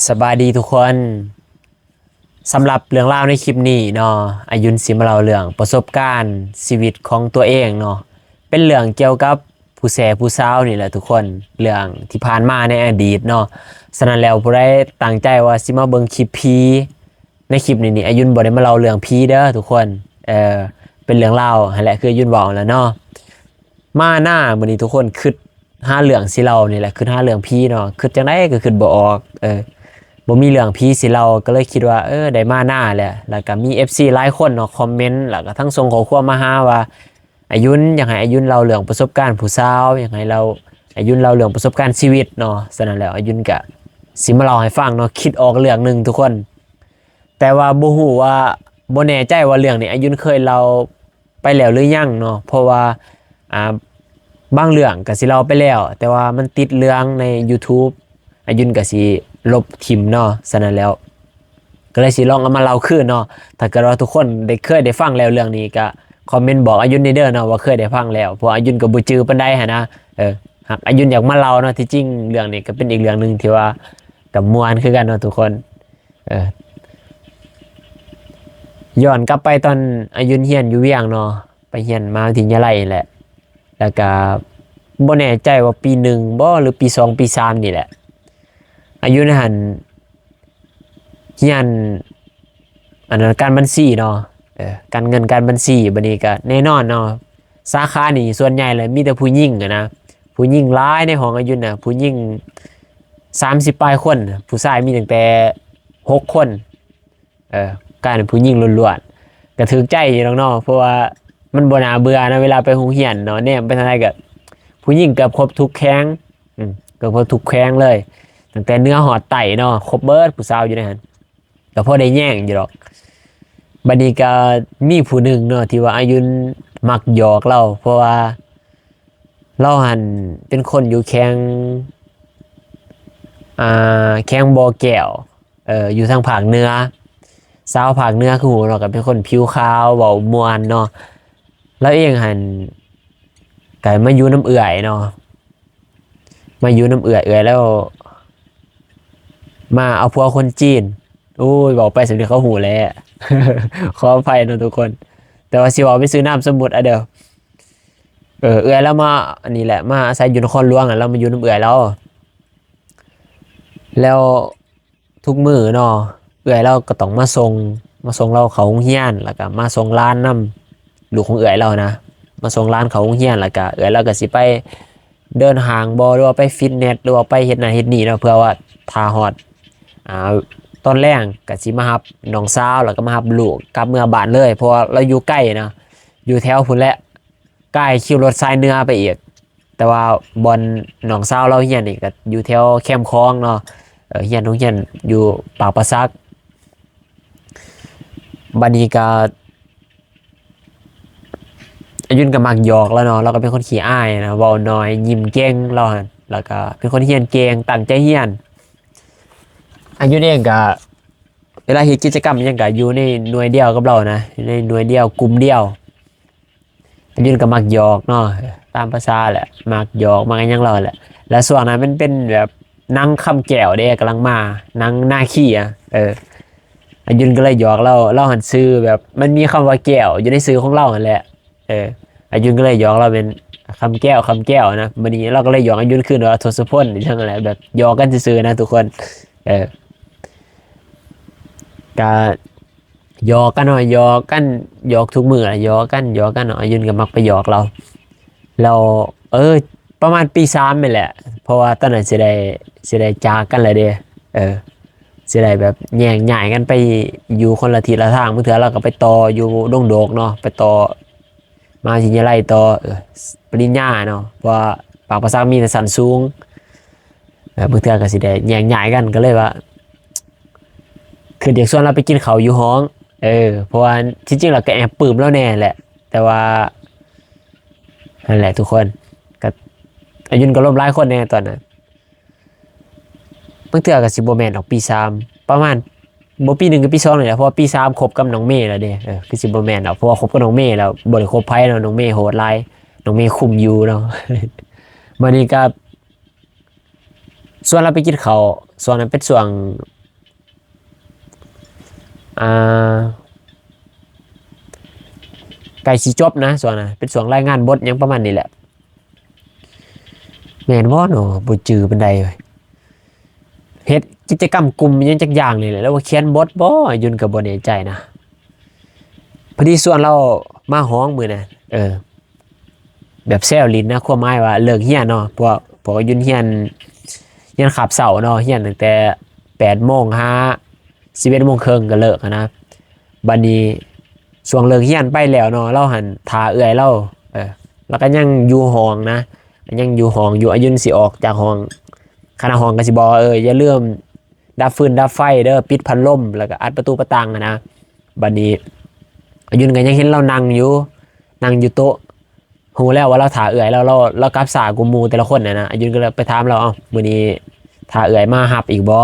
ສະບາຍດີທຸກຄົນ. ສຳລັບເລື່ອງລາວໃນຄລິບນີ້ເນາະ, ອາຍຸນຊິມາເລົ່າເລື່ອງປະສົບການຊີວິດຂອງຕົວເອງເນາະ. ເປັນເລື່ອງກ່ຽວກັບຜູ້ແຊຜູ້ຊາວນີ້ແຫຼະທຸກຄົນ, ເລື່ອງທີ່ຜ່ານມາໃນອະດີດເນາະ. ສະນັ້ນແລ້ວ ຜູ້ໃດຕັ້ງໃຈວ່າຊິມາເບິ່ງຄລິບຜີ, ໃນຄລິບນີ້ນີ້ ອາຍຸນບໍ່ໄດ້ມາເລົ່າເລື່ອງຜີເດີທຸກຄົນ. ເອີ ເປັນເລື່ອງລາວຫັ້ນແຫຼະ ຄືອາຍຸນເວົ້າຫັ້ນແຫຼະເນາະ. ມາໜ້າມື້ນີ້ທຸກຄົນ ຄິດຫາເລື່ອງຊິເລົ່ານີ້ແຫຼະ, ຄິດຫາເລື່ອງຜີເນາະ, ຄິດຈັ່ງໃດກໍຄິດບໍ່ອອກ. ເອີ ບໍ່ມີເລື່ອງຜີຊິເລົ່າ ກໍເລີຍຄິດວ່າ ເອີ ໄດ້ມາໜ້າແຫຼະ. ແລ້ວກໍມີເອັຟຊີຫຼາຍຄົນເນາະ ຄອມເມັນ ແລ້ວກໍທັງສົ່ງຂໍ້ຄວາມມາຫາວ່າ ອາຍຸນ ຢາກໃຫ້ອາຍຸນເລົ່າເລື່ອງປະສົບການຜູ້ສາວ, ຢາກໃຫ້ເລົ່າ ອາຍຸນເລົ່າເລື່ອງປະສົບການຊີວິດເນາະ. ສະນັ້ນແລ້ວ ອາຍຸນກະຊິມາເລົ່າໃຫ້ຟັງເນາະ, ຄິດອອກເລື່ອງໜຶ່ງທຸກຄົນ. ແຕ່ວ່າບໍ່ຮູ້ວ່າ ບໍ່ແນ່ໃຈວ່າເລື່ອງນີ້ອາຍຸນເຄີຍເລົ່າໄປແລ້ວຫຼືຍັງເນາະ, ເພາະວ່າ ອ່າ ບາງເລື່ອງກະຊິເລົ່າໄປແລ້ວ ແຕ່ວ່າມັນຕິດເລື່ອງໃນ YouTube ອາຍຸນກະຊິລົບຖິ້ມເນາະ. ສະນັ້ນແລ້ວ ກໍເລີຍຊິລອງເອົາມາເລົ່າຄືນເນາະ. ຖ້າເກີດວ່າທຸກຄົນໄດ້ ເຄີຍໄດ້ຟັງແລ້ວເລື່ອງນີ້ ກໍຄອມເມັນບອກອາຍຸນແດ່ເດີເນາະ ວ່າເຄີຍໄດ້ຟັງແລ້ວ, ເພາະວ່າອາຍຸນກໍບໍ່ຈື່ປານໃດຫັ້ນນະ. ເອີ ຫາກອາຍຸນຢາກມາເລົ່າເນາະ, ທີ່ຈິງເລື່ອງນີ້ກໍເປັນອີກເລື່ອງໜຶ່ງທີ່ວ່າກໍມ່ວນຄືກັນເນາະທຸກຄົນ. ເອີ ຍ້ອນກັບໄປຕອນອາຍຸນຮຽນຢູ່ວຽງເນາະ, ໄປຮຽນມະຫາວິທະຍາໄລນີ້ແຫຼະ. ແລ້ວກະບໍ່ແນ່ໃຈວ່າປີໜຶ່ງບໍ ຫຼື ປີສອງ ປີສາມນີ້ແຫຼະ. ອາຍຸນຫັ້ນຮຽນ ອັນນັ້ນ ການບັນຊີເນາະ, ເອີ ການເງິນການບັນຊີ. ບັດນີ້ກະແນ່ນອນເນາະ, ສາຂານີ້ສ່ວນໃຫຍ່ແລ້ວມີແຕ່ຜູ້ຍິງຫັ້ນນະ, ຜູ້ຍິງຫຼາຍໃນຫ້ອງອາຍຸນນະ, ຜູ້ຍິງສາມສິບປາຍຄົນ, ຜູ້ຊາຍມີຕັ້ງແຕ່ຫົກຄົນ. ເອີ ກາຍເປັນຜູ້ຍິງລ້ວນໆ ກະຖືກໃຈຢູ່ດອກເນາະ, ເພາະວ່າມັນບໍ່ໜ້າເບື່ອນະ ເວລາໄປໂຮງຮຽນເນາະ, ແນມໄປທາງໃດກະຜູ້ຍິງເກືອບຄົບທຸກແຂວງ. ອືມ ເກືອບຄົບທຸກແຂວງເລີຍ, ຕັ້ງແຕ່ເໜືອຮອດໃຕ້ເນາະ, ຄົບເບີດ ຜູ້ສາວຢູ່ໃນຫັ້ນ ກະພໍໄດ້ແຍງຢູ່ດອກ. ບັດນີ້ກະມີຜູ້ໜຶ່ງເນາະ ທີ່ວ່າອາຍຸນມັກຫຍອກລາວ, ເພາະວ່າລາວຫັ້ນເປັນຄົນຢູ່ແຂວງ ອ່າ ແຂວງບໍ່ແກ້ວ, ເອີ ຢູ່ທາງພາກເໜືອ. ຊາວພາກເໜືອຄືຮູ້ເນາະ ກໍເປັນຄົນຜິວຂາວ ເວົ້າມ່ວນເນາະ. ລາວເອງຫັ້ນກໍມາຢູ່ນຳເອື້ອຍເນາະ, ມາຢູ່ນຳເອື້ອຍ, ເອື້ອຍລາວມາເອົາຜົວຄົນຈີນ. ໂອ້ຍ ເວົ້າໄປສ່ຳນີ້ເຂົາຮູ້ແຫຼະ, ຂໍອະໄພເນາະທຸກຄົນ, ແຕ່ວ່າຊິເວົ້າເປັນຊື່ນາມສົມມຸດເອົາເດີ. ເອີ ເອື້ອຍລາວມາ ອັນນີ້ແຫຼະ, ມາອາໄສຢູ່ນະຄອນຫຼວງ, ລາວມາຢູ່ນຳເອື້ອຍລາວ. ແລ້ວ ທຸກມື້ເນາະ ເອື້ອຍລາວກໍຕ້ອງມາສົ່ງ, ມາສົ່ງລາວເຂົ້າໂຮງຮຽນ ແລ້ວກໍມາສົ່ງຫຼານນຳ, ລູກຂອງເອື້ອຍລາວນະ, ມາສົ່ງຫຼານເຂົ້າໂຮງຮຽນ. ແລ້ວກໍເອື້ອຍລາວກໍຊິໄປເດີນຫ້າງບໍ ຫຼືວ່າໄປຟິດເນັດ ຫຼືວ່າໄປເຮັດນັ້ນເຮັດນີ້ເນາະ, ເພື່ອວ່າຖ້າຮອດ ອ່າ ຕອນແລງກໍຊິມາຮັບນ້ອງສາວ ແລ້ວກໍມາຮັບລູກກັບເມືອບ້ານເລີຍ, ເພາະວ່າລາວຢູ່ໄກນະ, ຢູ່ແຖວພຸ້ນແຫຼະ. ກາຍຄິວລົດສາຍເໜືອໄປອີກ, ແຕ່ວ່າບ່ອນນ້ອງສາວລາວຮຽນນີ້ກໍຢູ່ແຖວແຄມຂອງເນາະ, ເອີ ຮຽນໂຮງຮຽນຢູ່ປາກປາສັກ. ບັດນີ້ກໍອາຍຸນກໍມັກຫຍອກລາວເນາະ, ລາວກໍເປັນຄົນຂີ້ອາຍນະ, ເວົ້າໜ້ອຍ ຍິ້ມເກັ່ງລາວຫັ້ນ, ແລ້ວກໍເປັນຄົນຮຽນເກັ່ງ ຕັ້ງໃຈຮຽນ. ອາຍຸນເອງກໍເວລາເຮັດກິດຈະກຳຫຍັງກໍຢູ່ໃນໜ່ວຍດຽວກັບລາວນະ, ຢູ່ໃນໜ່ວຍດຽວ ກຸ່ມດຽວ. ອາຍຸນກໍມັກຫຍອກເນາະ ຕາມພາສາແຫຼະ, ມັກຫຍອກມັກຫຍັງລາວແຫຼະ. ແລ້ວຊ່ວງນັ້ນມັນເປັນແບບໜັງຄຳແກ້ວເດ້ ກຳລັງມາ, ໜັງນາຄີອະ, ເອີ ອາຍຸນກໍເລີຍຫຍອກລາວ, ລາວຫັ້ນຊື່ແບບ ມັນມີຄຳວ່າແກ້ວຢູ່ໃນຊື່ຂອງລາວຫັ້ນແຫຼະ. ເອີ ອາຍຸນກໍເລີຍຫຍອກລາວເປັນຄຳແກ້ວ ຄຳແກ້ວນະ. ບັດນີ້ລາວກໍເລີຍຫຍອກອາຍຸນຄືນວ່າທົດສະພົນ ອີຫຍັງຫັ້ນແຫຼະ, ແບບຫຍອກກັນຊື່ໆນະທຸກຄົນ. ເອີ ກະ ຫຍອກກັນເນາະ ຫຍອກກັນ ຫຍອກທຸກມື້ລະ ຫຍອກກັນ ຫຍອກກັນເນາະ. ອາຍຸນກໍມັກໄປຫຍອກລາວ ແລ້ວ ເອີ ປະມານປີສາມນີ້ແຫຼະ ເພາະວ່າຕອນນັ້ນຊິໄດ້ ຊິໄດ້ຈາກກັນແລ້ວເດ້. ເອີ ຊິໄດ້ແບບແຍກຍ້າຍກັນໄປຢູ່ຄົນລະທິດລະທາງ, ບາງເທື່ອລາວກໍໄປຕໍ່ຢູ່ດົງໂດກເນາະ ໄປຕໍ່ ມະຫາວິທະຍາໄລຕໍ່ ເອີ ປະລິນຍາເນາະ ເພາະວ່າປາກປາສັກມີແຕ່ຊັ້ນສູງ. ແລ້ວບາງເທື່ອກໍຊິໄດ້ແຍກຍ້າຍກັນ ກໍເລີຍວ່າ ຄືຢາກຊວນລາວໄປກິນເຂົ້າຢູ່ຫ້ອງ. ເອີ ເພາະວ່າທີ່ຈິງລາວກໍແອບປຶ້ມລາວແດ່ແຫຼະ ແຕ່ວ່າ ນັ້ນແຫຼະທຸກຄົນ ກໍອາຍຸນກໍລົມຫຼາຍຄົນແດ່ຕອນນັ້ນ. ບາງເທື່ອກໍຊິບໍ່ແມ່ນດອກ ປີສາມ ປະມານ ບໍ່ ປີໜຶ່ງກັບປີສອງນີ້ແຫຼະ ເພາະວ່າປີສາມຄົບກັບນ້ອງເມແລ້ວເດ້. ເອີ ຄືຊິບໍ່ແມ່ນດອກ ເພາະວ່າຄົບກັບນ້ອງເມແລ້ວ ບໍ່ໄດ້ຄົບໃຜເນາະ. ນ້ອງເມໂຫດຫຼາຍ ນ້ອງເມຄຸມຢູ່ເນາະ. ບັດນີ້ກໍ ຊວນລາວໄປກິນເຂົ້າ ຊ່ວງນັ້ນເປັນຊ່ວງ ອ່າ ໃກ້ຊິຈົບນະ ຊ່ວງນັ້ນເປັນຊ່ວງລາຍງານບົດຫຍັງປະມານນີ້ແຫຼະ ແມ່ນບໍ່ເນາະ ບໍ່ຈື່ປານໃດ ເຮັດກິດຈະກຳກຸ່ມຫຍັງຈັກຢ່າງນີ້ແຫຼະ ຫຼືວ່າຂຽນບົດບໍ່ ອາຍຸນກໍບໍ່ແນ່ໃຈນະ. ພໍດີຊວນລາວມາຫ້ອງມື້ນັ້ນ ເອີ ແບບແຊວຫຼິ້ນນະ ຄວາມໝາຍວ່າເລີກຮຽນເນາະ ພວກ ພວກອາຍຸນຮຽນ ຮຽນຄາບເຊົ້າເນາະ ຮຽນຕັ້ງແຕ່ແປດໂມງຫາສິບເອັດໂມງເຄິ່ງກໍເລີກຫັ້ນນະ. ບັດນີ້ຊ່ວງເລີກຮຽນໄປແລ້ວເນາະ ລາວຫັ້ນຖ້າເອື້ອຍລາວ ເອີ ລາວກໍຍັງຢູ່ຫ້ອງນະ ຍັງຢູ່ຫ້ອງຢູ່ ອາຍຸນຊິອອກຈາກຫ້ອງ ຄະນະຫ້ອງກໍຊິບອກວ່າ ເອີ ຢ່າລືມດັບຟືນດັບໄຟເດີ ປິດພັດລົມ ແລ້ວກໍອັດປະຕູປະຕັງຫັ້ນນະ. ບັດນີ້ອາຍຸນກໍຍັງເຫັນລາວນັ່ງຢູ່ ນັ່ງຢູ່ໂຕະ ຮູ້ແລ້ວວ່າລາວຖ້າເອື້ອຍ ລາວ ລາວ ລາວກັບຊ້າກວ່າໝູ່ແຕ່ລະຄົນຫັ້ນນະ. ອາຍຸນກໍເລີຍໄປຖາມລາວ ເອົ້າ ມື້ນີ້ຖ້າເອື້ອຍມາຮັບອີກບໍ່?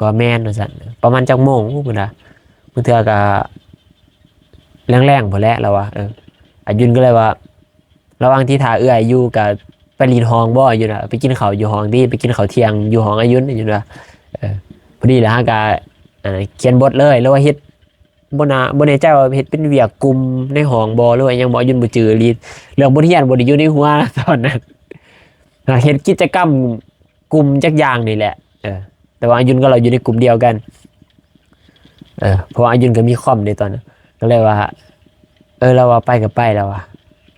ກໍແມ່ນວ່າຊັ້ນ. ປະມານຈັກໂມງ? ໂອ້ ເພິ່ນວ່າ ບາງເທື່ອກໍແລງໆພຸ້ນແຫຼະ ລາວວ່າ. ເອີ ອາຍຸນກໍເລີຍວ່າ ລະຫວ່າງທີ່ຖ້າເອື້ອຍຢູ່ກໍໄປຫຼິ້ນຫ້ອງບໍ່? ອາຍຸນວ່າ ໄປກິນເຂົ້າຢູ່ຫ້ອງຕິ ໄປກິນເຂົ້າທ່ຽງຢູ່ຫ້ອງອາຍຸນ ອາຍຸນວ່າ. ເອີ ພໍດີລະເຮົາກໍ ອັນ ຂຽນບົດເລີຍ ຫຼືວ່າເຮັດ ບໍ່ນາ ບໍ່ແນ່ໃຈວ່າເຮັດເປັນວຽກກຸ່ມໃນຫ້ອງບໍ່ ຫຼືວ່າຫຍັງບໍ່ ອາຍຸນບໍ່ຈື່ອີ່ຫຼີ. ເລື່ອງບົດຮຽນບໍ່ໄດ້ຢູ່ໃນຫົວຕອນນັ້ນ ເຮັດກິດຈະກຳກຸ່ມຈັກຢ່າງນີ້ແຫຼະ. ເອີ ແຕ່ວ່າອາຍຸນກັບລາວຢູ່ໃນກຸ່ມດຽວກັນ ເອີ ເພາະວ່າອາຍຸນກໍມີຄອມໃນຕອນນັ້ນ ກໍເລີຍວ່າ ເອີ ລາວວ່າໄປກໍໄປ ລາວວ່າ.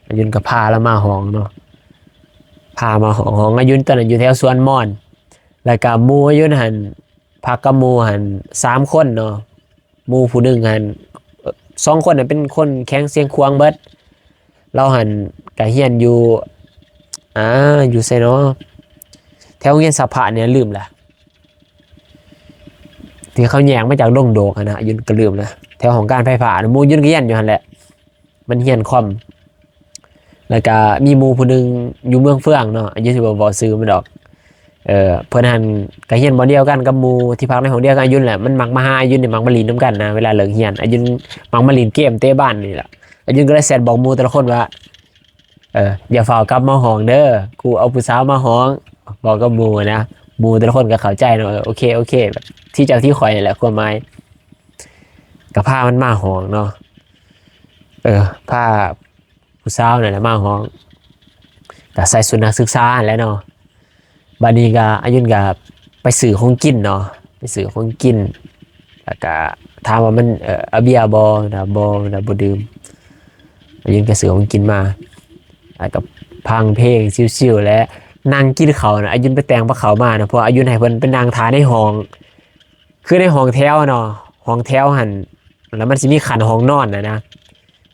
ອາຍຸນກໍພາລາວມາຫ້ອງເນາະ ພາມາຫ້ອງ ຫ້ອງອາຍຸນຕອນນັ້ນຢູ່ແຖວສວນມອນ ແລ້ວກໍໝູ່ອາຍຸນຫັ້ນ ພັກກັບໝູ່ຫັ້ນສາມຄົນເນາະ. ໝູ່ຜູ້ໜຶ່ງຫັ້ນ ເອີ ສອງຄົນຫັ້ນເປັນຄົນແຂວງຊຽງຂວາງເບິດ. ລາວຫັ້ນກະຮຽນຢູ່ ອ່າ ຢູ່ໃສເນາະ ແຖວໂຮງຮຽນສະພະນີ້ ລືມລະ ທີ່ເຂົາແຍກມາຈາກດົງໂດກຫັ້ນນະ ອາຍຸນກະລືມລະ ແຖວຫ້ອງການໄຟຟ້າ ໝູ່ອາຍຸນກະຮຽນຢູ່ຫັ້ນແຫຼະ. ມັນຮຽນຄອມ ແລ້ວກະມີໝູ່ຜູ້ໜຶ່ງຢູ່ເມືອງເຟືອງເນາະ ອາຍຸນຊິບໍ່ເວົ້າຊື່ມັນດອກ. ເອີ ເພິ່ນຫັ້ນກະຮຽນບ່ອນດຽວກັນກັບໝູ່ທີ່ພັກໃນຫ້ອງດຽວກັນອາຍຸນແຫຼະ ມັນມັກມາຫາອາຍຸນນີ້ ມັກມາຫຼິ້ນນຳກັນນະ ເວລາເລີກຮຽນ ອາຍຸນມັກມາຫຼິ້ນເກມເຕະບານນີ້ລະ. ອາຍຸນກໍເລີຍແຊັດບອກໝູ່ແຕ່ລະຄົນວ່າ ເອີ ຢ່າຟ້າວກັບມາຫ້ອງເດີ ກູເອົາຜູ້ສາວມາຫ້ອງ ບອກກັບໝູ່ນະ. ໝູ່ແຕ່ລະຄົນກໍເຂົ້າໃຈເນາະ ເອີ ໂອເຄ ໂອເຄ ແບບທີ່ເຈົ້າທີ່ຂ້ອຍນີ້ແຫຼະ ຄວາມໝາຍ ກໍພາມັນມາຫ້ອງເນາະ ເອີ ພາ ຜູ້ສາວນັ້ນແຫຼະມາຫ້ອງ ກໍໃສ່ຊຸດນັກສຶກສາຫັ້ນແຫຼະເນາະ. ບາດນີ້ກໍອາຍຸນກໍໄປຊື້ຂອງກິນເນາະ ໄປຊື້ຂອງກິນ ແລ້ວກໍຖາມວ່າມັນ ເອີ ເອົາເບຍບໍ່? ນະ ບໍ່ ນະ ບໍ່ດື່ມ. ອາຍຸນກໍຊື້ຂອງກິນມາ ແລ້ວກໍຟັງເພງຊິວໆ ແລະ ນັ່ງກິນເຂົ້ານະ. ອາຍຸນໄປແຕ່ງພາເຂົ້າມານະ ເພາະວ່າອາຍຸນໃຫ້ເພິ່ນໄປນັ່ງຖ້າໃນຫ້ອງ ຄືໃນຫ້ອງແຖວເນາະ ຫ້ອງແຖວຫັ້ນ ແລ້ວມັນຊິມີຂັ້ນຫ້ອງນອນນະນະ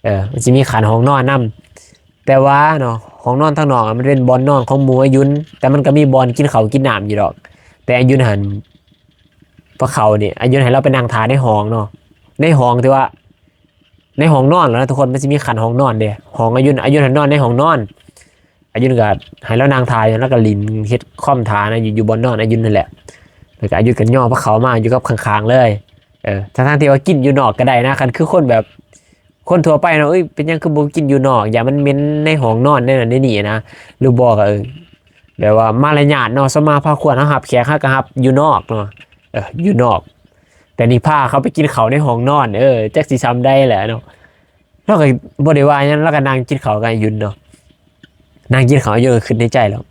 ເອີ ມັນຊິມີຂັ້ນຫ້ອງນອນນຳ. ແຕ່ວ່າເນາະ ຫ້ອງນອນທາງນອກມັນເປັນບ່ອນນອນຂອງໝູ່ອາຍຸນ ແຕ່ມັນກໍມີບ່ອນກິນເຂົ້າກິນນ້ຳຢູ່ດອກ. ແຕ່ອາຍຸນຫັ້ນ ພາເຂົ້ານີ້ ອາຍຸນໃຫ້ລາວໄປນັ່ງຖ້າໃນຫ້ອງເນາະ ໃນຫ້ອງທີ່ວ່າ ໃນຫ້ອງນອນແຫຼະນະທຸກຄົນ ມັນຊິມີຂັ້ນຫ້ອງນອນເດ້. ຫ້ອງອາຍຸນ ອາຍຸນຫັ້ນນອນໃນຫ້ອງນອນ ອາຍຸນກໍໃຫ້ລາວນັ່ງຖ້າຢູ່ ລາວກໍຫຼິ້ນເຮັດຄອມຖ້ານະ ຢູ່ ຢູ່ບ່ອນນອນອາຍຸນຫັ້ນແຫຼະ. ແລ້ວກໍອາຍຸນກໍຍໍພາເຂົ້າມາຢູ່ກັບຂ້າງໆເລີຍ ເອີ ທັງໆທີ່ວ່າກິນຢູ່ນອກກໍໄດ້ນະ. ຄັນຄືຄົນແບບ ຄົນທົ່ວໄປເນາະ ເອີຍ ເປັນຫຍັງຄືບໍ່ກິນຢູ່ນອກ ຢ້ານມັນເໝັນໃນຫ້ອງນອນ ໃນນັ້ນໃນນີ້ນະ ຫຼືບໍ່ກໍ ເອີ ແບບວ່າມາລະຍາດເນາະ ສຳມາພາຄວນ ເຮົາຮັບແຂກເຮົາກໍຮັບຢູ່ນອກເນາະ ເອີ ຢູ່ນອກ. ແຕ່ນີ້ພາເຂົາໄປກິນເຂົ້າໃນຫ້ອງນອນ ເອີ ຈັກຊິຊ່ຳໃດແຫຼະເນາະ. ລາວກໍບໍ່ໄດ້ວ່າຫຍັງ ລາວກໍນັ່ງກິນເຂົ້າກັບອາຍຸນເນາະ ນັ່ງກິນເຂົ້າ ອາຍຸນກໍຄິດໃນໃຈແລ້ວ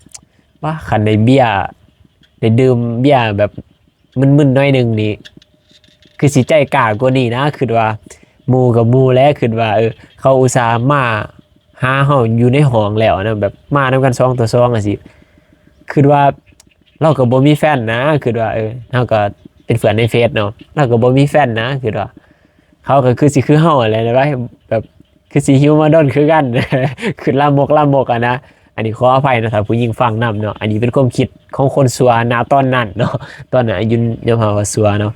ວ່າຄັນໄດ້ເບຍ ໄດ້ດື່ມເບຍແບບມຶນໆໜ້ອຍໜຶ່ງນີ້ ຄືຊິໃຈກ້າກວ່ານີ້ນະ ຄິດວ່າ. ໝູ່ກໍໝູ່ແຫຼະ ຄິດວ່າ ເອີ ເຂົາອຸດສ່າມາຫາເຮົາຢູ່ໃນຫ້ອງແລ້ວນະ ແບບມານຳກັນສອງຕໍ່ສອງຈັ່ງຊີ້ ຄິດວ່າ ລາວກໍບໍ່ມີແຟນນະ ຄິດວ່າ ເອີ ເຮົາກໍເປັນເພື່ອນໃນເຟສເນາະ ລາວກໍບໍ່ມີແຟນນະ ຄິດວ່າ. ເຂົາກໍຄືຊິຄືເຮົາຫັ້ນແຫຼະ ແບບ ແບບຄືຊິຫິວມາດົນຄືກັນ ຄິດລາມົກລາມົກຫັ້ນນະ. ອັນນີ້ຂໍອະໄພເນາະ ຖ້າຜູ້ຍິງຟັງນຳເນາະ ອັນນີ້ເປັນຄວາມຄິດຂອງຄົນຊົ່ວນະຕອນນັ້ນເນາະ ຕອນນັ້ນອາຍຸນຍອມຮັບວ່າຊົ່ວເນາະ.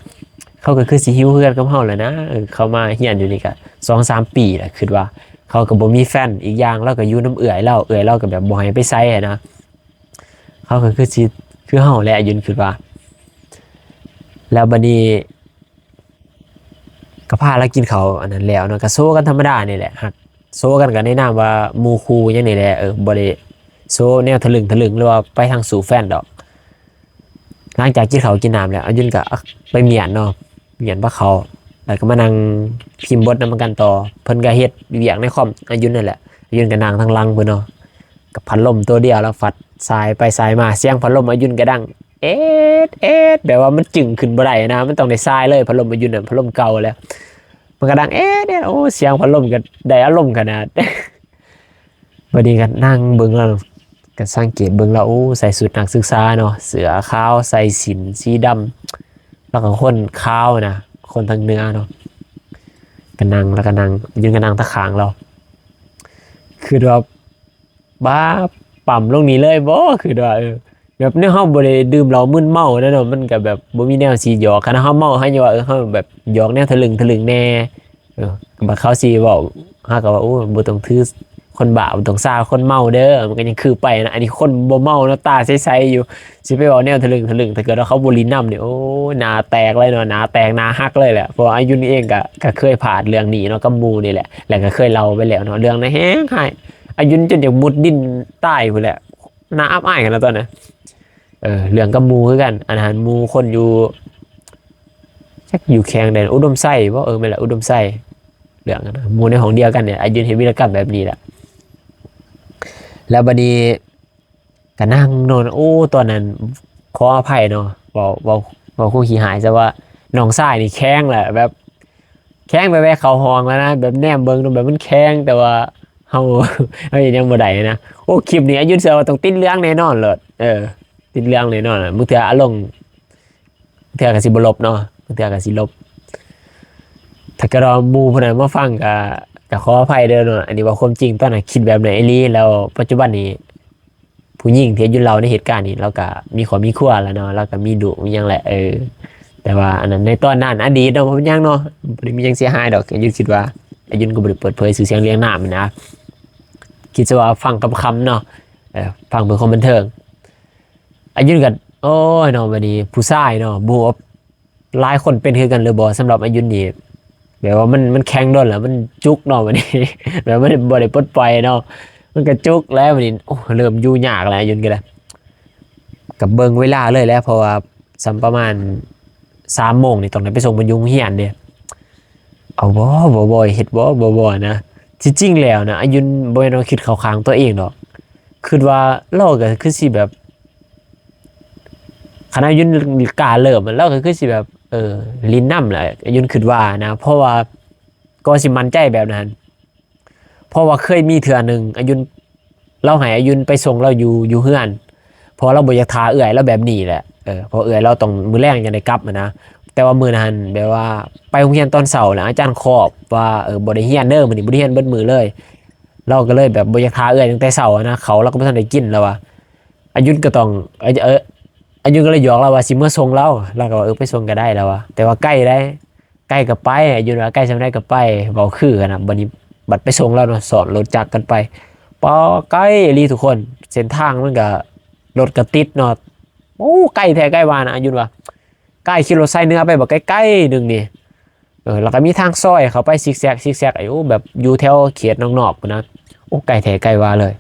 ເຂົາກໍຄືຊິຫິວຄືກັນກັບເຮົາແຫຼະນະ ເອີ ເຂົາມາຮຽນຢູ່ນີ້ກໍສອງສາມປີແຫຼະ ຄິດວ່າ. ເຂົາກໍບໍ່ມີແຟນ ອີກຢ່າງລາວກໍຢູ່ນຳເອື້ອຍລາວ ເອື້ອຍລາວກໍແບບບໍ່ໃຫ້ໄປໃສຫັ້ນນະ. ເຂົາກໍຄືຊິຄືເຮົາແຫຼະ ອາຍຸນຄິດວ່າ. ແລ້ວບັດນີ້ກໍພາລາວກິນເຂົ້າອັນນັ້ນແລ້ວເນາະ ກໍໂຊກັນທຳມະດານີ້ແຫຼະ ຮັກໂຊກັນກໍໃນນາມວ່າໝູ່ຄູ່ຫຍັງນີ້ແຫຼະ ເອີ ບໍ່ໄດ້ໂຊແນວທະລຶ່ງທະລຶ່ງ ຫຼືວ່າໄປທາງສູ້ແຟນດອກ. ຫຼັງຈາກກິນເຂົ້າກິນນ້ຳແລ້ວ ອາຍຸນກໍໄປມ້ຽນເນາະ ມ້ຽນພາເຂົ້າ ແລ້ວກໍມານັ່ງພິມບົດນຳກັນຕໍ່. ເພິ່ນກໍເຮັດວຽກໃນຄອມອາຍຸນນັ້ນແຫຼະ ອາຍຸນກໍນັ່ງທາງຫຼັງພຸ້ນເນາະ ກັບພັດລົມຕົວດຽວ ແລ້ວພັດສາຍໄປສາຍມາ ສຽງພັດລົມອາຍຸນກໍດັງ ເອດ ເອດ ແບບວ່າມັນຈຶ້ງຂຶ້ນບໍ່ໄດ້ນະ ມັນຕ້ອງໄດ້ສາຍເລີຍ ພັດລົມອາຍຸນນັ້ນ ພັດລົມເກົ່າແລ້ວ. ມັນກໍດັງ ເອດ ເອດ ໂອ້ ສຽງພັດລົມກໍໄດ້ອາລົມຂະໜາດ. ບັດນີ້ກໍນັ່ງເບິ່ງລາວ ກໍສັງເກດເບິ່ງລາວ ໂອ້ ໃສ່ຊຸດນັກສຶກສາເນາະ ເສື້ອຂາວ ໃສ່ສິ້ນສີດຳ ແລ້ວກໍຄົນຂາວນະ ຄົນທາງເໜືອເນາະ ກໍນັ່ງ ແລ້ວກໍນັ່ງ ຍືນກໍນັ່ງຕາຂ້າງລາວ ຄືວ່າ ບ້າ ປ້ຳລົງນີ້ເລີຍບໍ ຄືວ່າ ເອີ ແບບແນວເຮົາບໍ່ໄດ້ດື່ມເຫຼົ້າມຶນເມົານະເນາະ ມັນກໍແບບບໍ່ມີແນວຊິຫຍອກ. ຄັນເຮົາເມົາ ເຮົາຍັງວ່າ ເອີ ເຮົາແບບຫຍອກແນວທະລຶ່ງທະລຶ່ງແດ່ ເອີ ບັດເຂົາຊິເວົ້າ ເຮົາກໍວ່າ ໂອ້ ບໍ່ຕ້ອງຖືຄົນບ້າ ບໍ່ຕ້ອງຊາຄົນເມົາເດີ ມັນກໍຍັງຄືໄປນະ. ອັນນີ້ຄົນບໍ່ເມົາເນາະ ຕາໃສໆຢູ່ ຊິໄປເວົ້າແນວທະລຶ່ງທະລຶ່ງ ຖ້າເກີດວ່າເຂົາບໍ່ຫຼິ້ນນຳນີ້ ໂອ້ ໜ້າແຕກເລີຍເນາະ ໜ້າແຕກໜ້າຫັກເລີຍແຫຼະ. ເພາະວ່າອາຍຸນເອງກໍ ກໍເຄີຍພາດເລື່ອງນີ້ເນາະ ກັບໝູ່ນີ້ແຫຼະ ແລ້ວກໍເຄີຍເລົ່າໄປແລ້ວເນາະ ເລື່ອງນັ້ນແຮງຮ້າຍ ອາຍຸນຈົນຢາກມຸດດິນຕາຍພຸ້ນແຫຼະ ໜ້າອັບອາຍຂະໜາດຕອນນັ້ນ. ເອີ ເລື່ອງກັບໝູ່ຄືກັນ ອັນນັ້ນໝູ່ຄົນຢູ່ ຈັກຢູ່ແຂວງໃດ ອຸດົມໄຊບໍ ເອີ ແມ່ນລະ ອຸດົມໄຊ ເລື່ອງນັ້ນນະ ໝູ່ໃນຫ້ອງດຽວກັນນີ້ ອາຍຸນເຮັດວີລະກຳແບບນີ້ລະ. ແລ້ວບັດນີ້ກໍນັ່ງນອນ ໂອ້ ຕອນນັ້ນຂໍອະໄພເນາະ ເວົ້າ ເວົ້າ ເວົ້າຄົງຂີ້ຮ້າຍຊະວ່າ ນ້ອງຊາຍນີ້ແຂງລະ ແບບ ແຂງແບບແວ່ເຂົ້າຫ້ອງແລ້ວນະ ແບບແນມເບິ່ງແບບມັນແຂງ ແຕ່ວ່າເຮົາ ເຮົາເຮັດຫຍັງບໍ່ໄດ້ນະ. ໂອ້ ຄລິບນີ້ອາຍຸນເຊື່ອວ່າຕ້ອງຕິດເລື່ອງແນ່ນອນໂລດ ເອີ ຕິດເລື່ອງແນ່ນອນ ບາງເທື່ອອາລົມ ບາງເທື່ອກໍຊິບໍ່ລົບເນາະ ບາງເທື່ອກໍຊິລົບ. ຖ້າເກີດວ່າໝູ່ຜູ້ໃດມາຟັງກໍ ກໍຂໍອະໄພເດີເນາະ ອັນນີ້ເວົ້າຄວາມຈິງ ຕອນນັ້ນຄິດແບບນັ້ນອີ່ຫຼີ. ແລ້ວປັດຈຸບັນນີ້ ຜູ້ຍິງທີ່ອາຍຸນເລົ່າໃນເຫດການນີ້ ລາວກໍມີຄອບມີຄົວແລ້ວເນາະ ລາວກໍມີລູກມີຫຍັງແຫຼະ ເອີ ແຕ່ວ່າອັນນັ້ນໃນຕອນນັ້ນອະດີດເນາະ ບໍ່ເປັນຫຍັງເນາະ ບໍ່ໄດ້ມີຫຍັງເສຍຫາຍດອກ. ອາຍຸນຄິດວ່າ ອາຍຸນກໍບໍ່ໄດ້ເປີດເຜີຍຊື່ສຽງລຽງນາມນະ ຄິດຊະວ່າຟັງຂຳໆເນາະ ເອີ ຟັງເພື່ອຄວາມບັນເທີງ. ອາຍຸນກໍ ໂອ້ຍເນາະ ບັດນີ້ຜູ້ຊາຍເນາະ ໝູ່ ຫຼາຍຄົນເປັນຄືກັນຫຼືບໍ່? ສຳລັບອາຍຸນນີ້ ແບບວ່າມັນ ມັນແຂງດົນແລ້ວ ມັນຈຸກເນາະ ບັດນີ້ ແບບມັນບໍ່ໄດ້ປົດປ່ອຍເນາະ ມັນກະຈຸກແລ້ວບັດນີ້. ໂອ້ ເລີ່ມຢູ່ຍາກແລ້ວ ອາຍຸນກໍໄດ້ ກໍເບິ່ງເວລາເລີຍແຫຼະ ເພາະວ່າສ່ຳປະມານສາມໂມງນີ້ ຕ້ອງໄດ້ໄປສົ່ງເພິ່ນຢູ່ໂຮງຮຽນເດ້. ເອົາບໍ່ ບໍ່ ບໍ່ ເຮັດບໍ່ ບໍ່ ບໍ່ນະ. ທີ່ຈິງແລ້ວນະ ອາຍຸນບໍ່ແມ່ນວ່າຄິດເຂົ້າຂ້າງຕົວເອງດອກ ຄິດວ່າລາວກໍຄືຊິແບບ ຄັນອາຍຸນກ້າເລີ່ມ ລາວກໍຄືຊິແບບ ເອີ ຫຼິ້ນນຳແຫຼະ ອາຍຸນຄິດວ່ານະ ເພາະວ່າກໍຊິໝັ້ນໃຈແບບນັ້ນ ເພາະວ່າເຄີຍມີເທື່ອໜຶ່ງ ອາຍຸນ ລາວໃຫ້ອາຍຸນໄປສົ່ງລາວຢູ່ ຢູ່ເຮືອນ ເພາະວ່າລາວບໍ່ຢາກຖ້າເອື້ອຍລາວແບບນີ້ແຫຼະ ເອີ ເພາະເອື້ອຍລາວຕ້ອງ ມື້ແລງຈັ່ງໄດ້ກັບຫັ້ນນະ. ແຕ່ວ່າມື້ນັ້ນຫັ້ນແບບວ່າໄປໂຮງຮຽນຕອນເຊົ້າ ແລ້ວອາຈານຄອບວ່າ ເອີ ບໍ່ໄດ້ຮຽນເດີ ມື້ນີ້ບໍ່ໄດ້ຮຽນເບິດມື້ເລີຍ ລາວກໍເລີຍແບບບໍ່ຢາກຖ້າເອື້ອຍຕັ້ງແຕ່ເຊົ້າຫັ້ນນະ ເຂົ້າລາວກໍບໍ່ທັນໄດ້ກິນ ລາວວ່າ. ອາຍຸນກໍຕ້ອງ ເອີ ອາຍຸນກໍເລີຍຫຍອກລາວວ່າຊິເມືອສົ່ງລາວ ລາວກໍວ່າ ເອີ ໄປສົ່ງກໍໄດ້ ລາວວ່າ ແຕ່ວ່າໄກໃດ໋ ໄກກໍໄປ ອາຍຸນວ່າ ໄກສ່ຳໃດກໍໄປ ເວົ້າຄືກັນນະ. ບັດນີ້ບັດໄປສົ່ງລາວເນາະ ຊ້ອນລົດຈັກກັນໄປ ປາ ໄກອີ່ຫຼີທຸກຄົນ ເສັ້ນທາງມັນກໍ ລົດກໍຕິດເນາະ ໂອ້ ໄກແທ້ໄກວ່ານະ ອາຍຸນວ່າ ໄກ ຂີ່ລົດສາຍເໜືອໄປບັກໄກໆໜຶ່ງນີ້ ເອີ ແລ້ວກໍມີທາງຊອຍເຂົ້າໄປຊິກແຊັກ ຊິກແຊັກ ໂອ້ ແບບຢູ່ແຖວເຂດນອກໆພຸ້ນນະ ໂອ້ ໄກແທ້ໄກວ່າເລີຍ.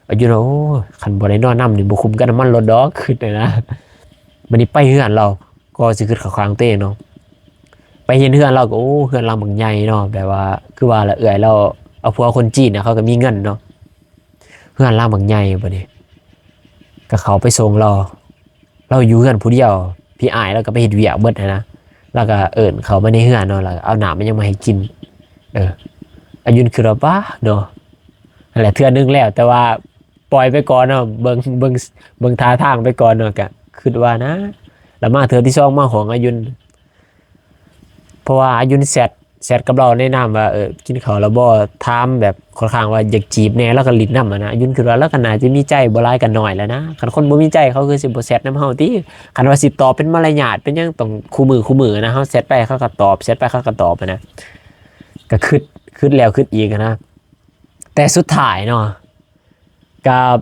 ອາຍຸນວ່າ ໂອ້ ຄັນບໍ່ໄດ້ນອນນຳນີ້ບໍ່ຄຸ້ມກັບນ້ຳມັນລົດດອກ ຄິດນະ. ບັດນີ້ໄປເຮືອນລາວ ກໍຊິຄິດເຂົ້າຂ້າງຕົວເອງເນາະ ໄປເຫັນເຮືອນລາວກໍ ໂອ້ ເຮືອນຫຼັງບັກໃຫຍ່ເນາະ ແບບວ່າ ຄືວ່າລະ ເອື້ອຍລາວເອົາຜົວຄົນຈີນນະ ເຂົາກໍມີເງິນເນາະ ເຮືອນຫຼັງບັກໃຫຍ່. ບັດນີ້ກໍເຂົ້າໄປສົ່ງລາວ ລາວຢູ່ເຮືອນຜູ້ດຽວ ພີ່ອ້າຍລາວກໍໄປເຮັດວຽກເບິດຫັ້ນນະ ລາວກໍເອີ້ນເຂົ້າມາໃນເຮືອນເນາະ ແລ້ວກໍເອົານ້ຳມາຫຍັງມາໃຫ້ກິນ. ເອີ ອາຍຸນຄິດວ່າ ປ້າ ເນາະ ຫັ້ນແຫຼະ ເທື່ອໜຶ່ງແລ້ວ ແຕ່ວ່າປ່ອຍໄປກ່ອນເນາະ ເບິ່ງ ເບິ່ງ ເບິ່ງທ່າທາງໄປກ່ອນເນາະ ກະຄິດວ່ານະ. ແລ້ວມາເທື່ອທີສອງ ມາຫ້ອງອາຍຸນ ເພາະວ່າອາຍຸນແຊັດ ແຊັດກັບລາວໃນນາມວ່າ ເອີ ກິນເຂົ້າແລ້ວບໍ່ ຖາມແບບຄ່ອນຂ້າງວ່າຢາກຈີບແດ່ ລາວກໍຫຼິ້ນນຳຫັ້ນນະ. ອາຍຸນຄິດວ່າລາວກໍໜ້າຈະມີໃຈບໍ່ຫຼາຍກໍໜ້ອຍແຫຼະນະ ຄັນຄົນບໍ່ມີໃຈເຂົາຄືຊິບໍ່ແຊັດນຳເຮົາຕິ ຄັນວ່າຊິຕອບເປັນມາລະຍາດເປັນຫຍັງ ຕ້ອງຄູ່ມື້ຄູ່ມື້ນະ ເຮົາແຊັດໄປເຂົາກໍຕອບ ແຊັດໄປເຂົາກໍຕອບຫັ້ນນະ. ກໍຄິດ ຄິດແລ້ວຄິດອີກຫັ້ນນະ ແຕ່ສຸດທ້າຍເນາະ ກໍ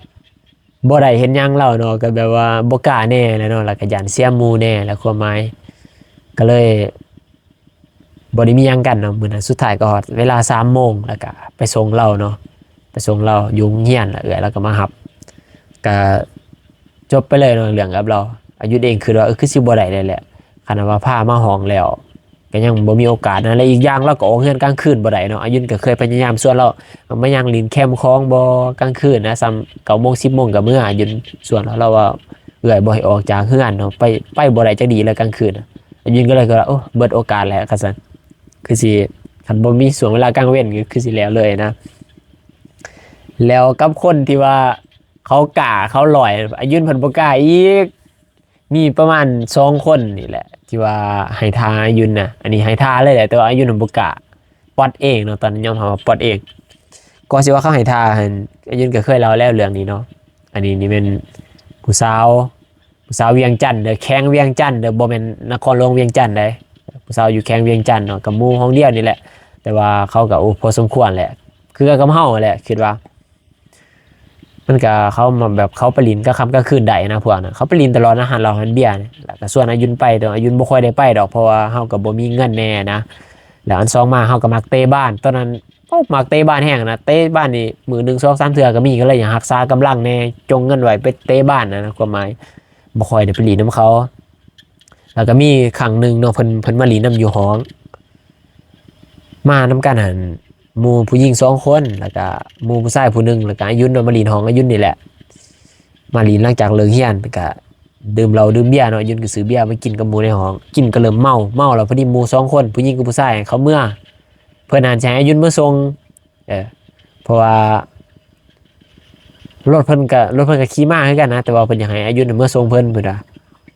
ບໍ່ໄດ້ເຮັດຫຍັງແລ້ວເນາະ ກໍແບບວ່າບໍ່ກ້າແດ່ແຫຼະເນາະ ແລ້ວກໍຢ້ານເສຍໝູ່ແດ່ແຫຼະ ຄວາມໝາຍ ກໍເລີຍບໍ່ໄດ້ມີຫຍັງກັນເນາະ. ມື້ນັ້ນສຸດທ້າຍກໍຮອດເວລາສາມໂມງ ແລ້ວກໍໄປສົ່ງລາວເນາະ ໄປສົ່ງລາວຢູ່ໂຮງຮຽນ ແລ້ວເອື້ອຍລາວກໍມາຮັບ ກໍຈົບໄປເລີຍເນາະ ເລື່ອງກັບລາວ. ອາຍຸນເອງຄິດວ່າ ເອີ ຄືຊິບໍ່ໄດ້ແລ້ວແຫຼະ ຄັນວ່າພາມາຫ້ອງແລ້ວ ກໍຍັງບໍ່ມີໂອກາດນະ ແລະ ອີກຢ່າງລາວກໍອອກເຮືອນກາງຄືນບໍ່ໄດ້ເນາະ. ອາຍຸນກໍເຄີຍພະຍາຍາມຊວນລາວມາຍ່າງຫຼິ້ນແຄມຂອງບໍ ກາງຄືນນະ ສ່ຳເກົ້າໂມງສິບໂມງກໍເມືອ. ອາຍຸນຊວນລາວ ລາວວ່າ ເອື້ອຍບໍ່ໃຫ້ອອກຈາກເຮືອນເນາະ ໄປ ໄປບໍ່ໄດ້ຈັກດີແລ້ວກາງຄືນ. ອາຍຸນກໍເລີຍວ່າ ໂອ້ ເບິດໂອກາດແລ້ວ ຄັນຊັ້ນ ຄືຊິ ຄັນບໍ່ມີຊ່ວງເວລາກາງເວັນ ກໍຄືຊິແລ້ວເລີຍນະ. ແລ້ວກັບຄົນທີ່ວ່າເຂົາກ້າ ເຂົາລອຍ ອາຍຸນເພິ່ນບໍ່ກ້າອີກ. ມີປະມານສອງຄົນນີ້ແຫຼະ ທີ່ວ່າໃຫ້ທ່າອາຍຸນນະ ອັນນີ້ໃຫ້ທ່າເລີຍແຫຼະ ແຕ່ວ່າອາຍຸນບໍ່ກ້າ ປອດເອງເນາະ. ຕອນນັ້ນຍອມຮັບວ່າປອດເອງ. ກໍຊິວ່າເຂົາໃຫ້ທ່າຫັ້ນ ອາຍຸນກໍເຄີຍເລົ່າແລ້ວເລື່ອງນີ້ເນາະ. ອັນນີ້ນີ້ແມ່ນຜູ້ສາວ ຜູ້ສາວວຽງຈັນເດີ ແຂວງວຽງຈັນເດີ ບໍ່ແມ່ນນະຄອນຫຼວງວຽງຈັນໃດ. ຜູ້ສາວຢູ່ແຂວງວຽງຈັນເນາະ ກັບໝູ່ຫ້ອງດຽວນີ້ແຫຼະ ແຕ່ວ່າເຂົາກໍ ໂອ້ ພໍສົມຄວນແຫຼະ ຄືກັນກັບເຮົາແຫຼະ ຄິດວ່າ ມັນກະ ເຂົາມາແບບ ເຂົາໄປຫຼິ້ນກາງຄ່ຳກາງຄືນໄດ້ນະ ພວກນັ້ນ ເຂົາໄປຫຼິ້ນຕະຫຼອດນະ ຮ້ານເຫຼົ້າຮ້ານເບຍນີ້. ແລ້ວກະຊວນອາຍຸນໄປ ແຕ່ອາຍຸນບໍ່ຄ່ອຍໄດ້ໄປດອກ ເພາະວ່າເຮົາກະບໍ່ມີເງິນແດ່ນະ. ແລ້ວອັນສອງມາ ເຮົາກະມັກເຕະບານ ຕອນນັ້ນ ໂອ້ ມັກເຕະບານແຮງນະ ເຕະບານນີ້ມື້ໜຶ່ງສອງສາມເທື່ອກະມີ ກະເລີຍຢາກຮັກສາກຳລັງແດ່ ຈົ່ງເງິນໄວ້ໄປເຕະບານນະ ຄວາມໝາຍ ບໍ່ຄ່ອຍໄດ້ໄປຫຼິ້ນນຳເຂົາ. ແລ້ວກະມີຄັ້ງໜຶ່ງເນາະ ເພິ່ນ ເພິ່ນມາຫຼິ້ນນຳຢູ່ຫ້ອງ ມານຳກັນຫັ້ນ ໝູ່ຜູ້ຍິງສອງຄົນ ແລ້ວກະໝູ່ຜູ້ຊາຍຜູ້ໜຶ່ງ ແລ້ວກະອາຍຸນເນາະ ມາຫຼິ້ນຫ້ອງອາຍຸນນີ້ແຫຼະ. ມາຫຼິ້ນຫຼັງຈາກເລີກຮຽນ ແລ້ວກະດື່ມເຫຼົ້າດື່ມເບຍເນາະ ອາຍຸນກະຊື້ເບຍມາກິນກັບໝູ່ໃນຫ້ອງ ກິນກະເລີ່ມເມົາ ເມົາແລ້ວ ພໍດີໝູ່ສອງຄົນ ຜູ້ຍິງກັບຜູ້ຊາຍ ເຂົາເມືອ ເພິ່ນຫັ້ນຊິໃຫ້ອາຍຸນເມືອສົ່ງ ເອີ ເພາະວ່າລົດເພິ່ນກະ ລົດເພິ່ນກະຂີ່ມາຄືກັນນະ ແຕ່ວ່າເພິ່ນຢາກໃຫ້ອາຍຸນເມືອສົ່ງເພິ່ນ ເພິ່ນວ່າ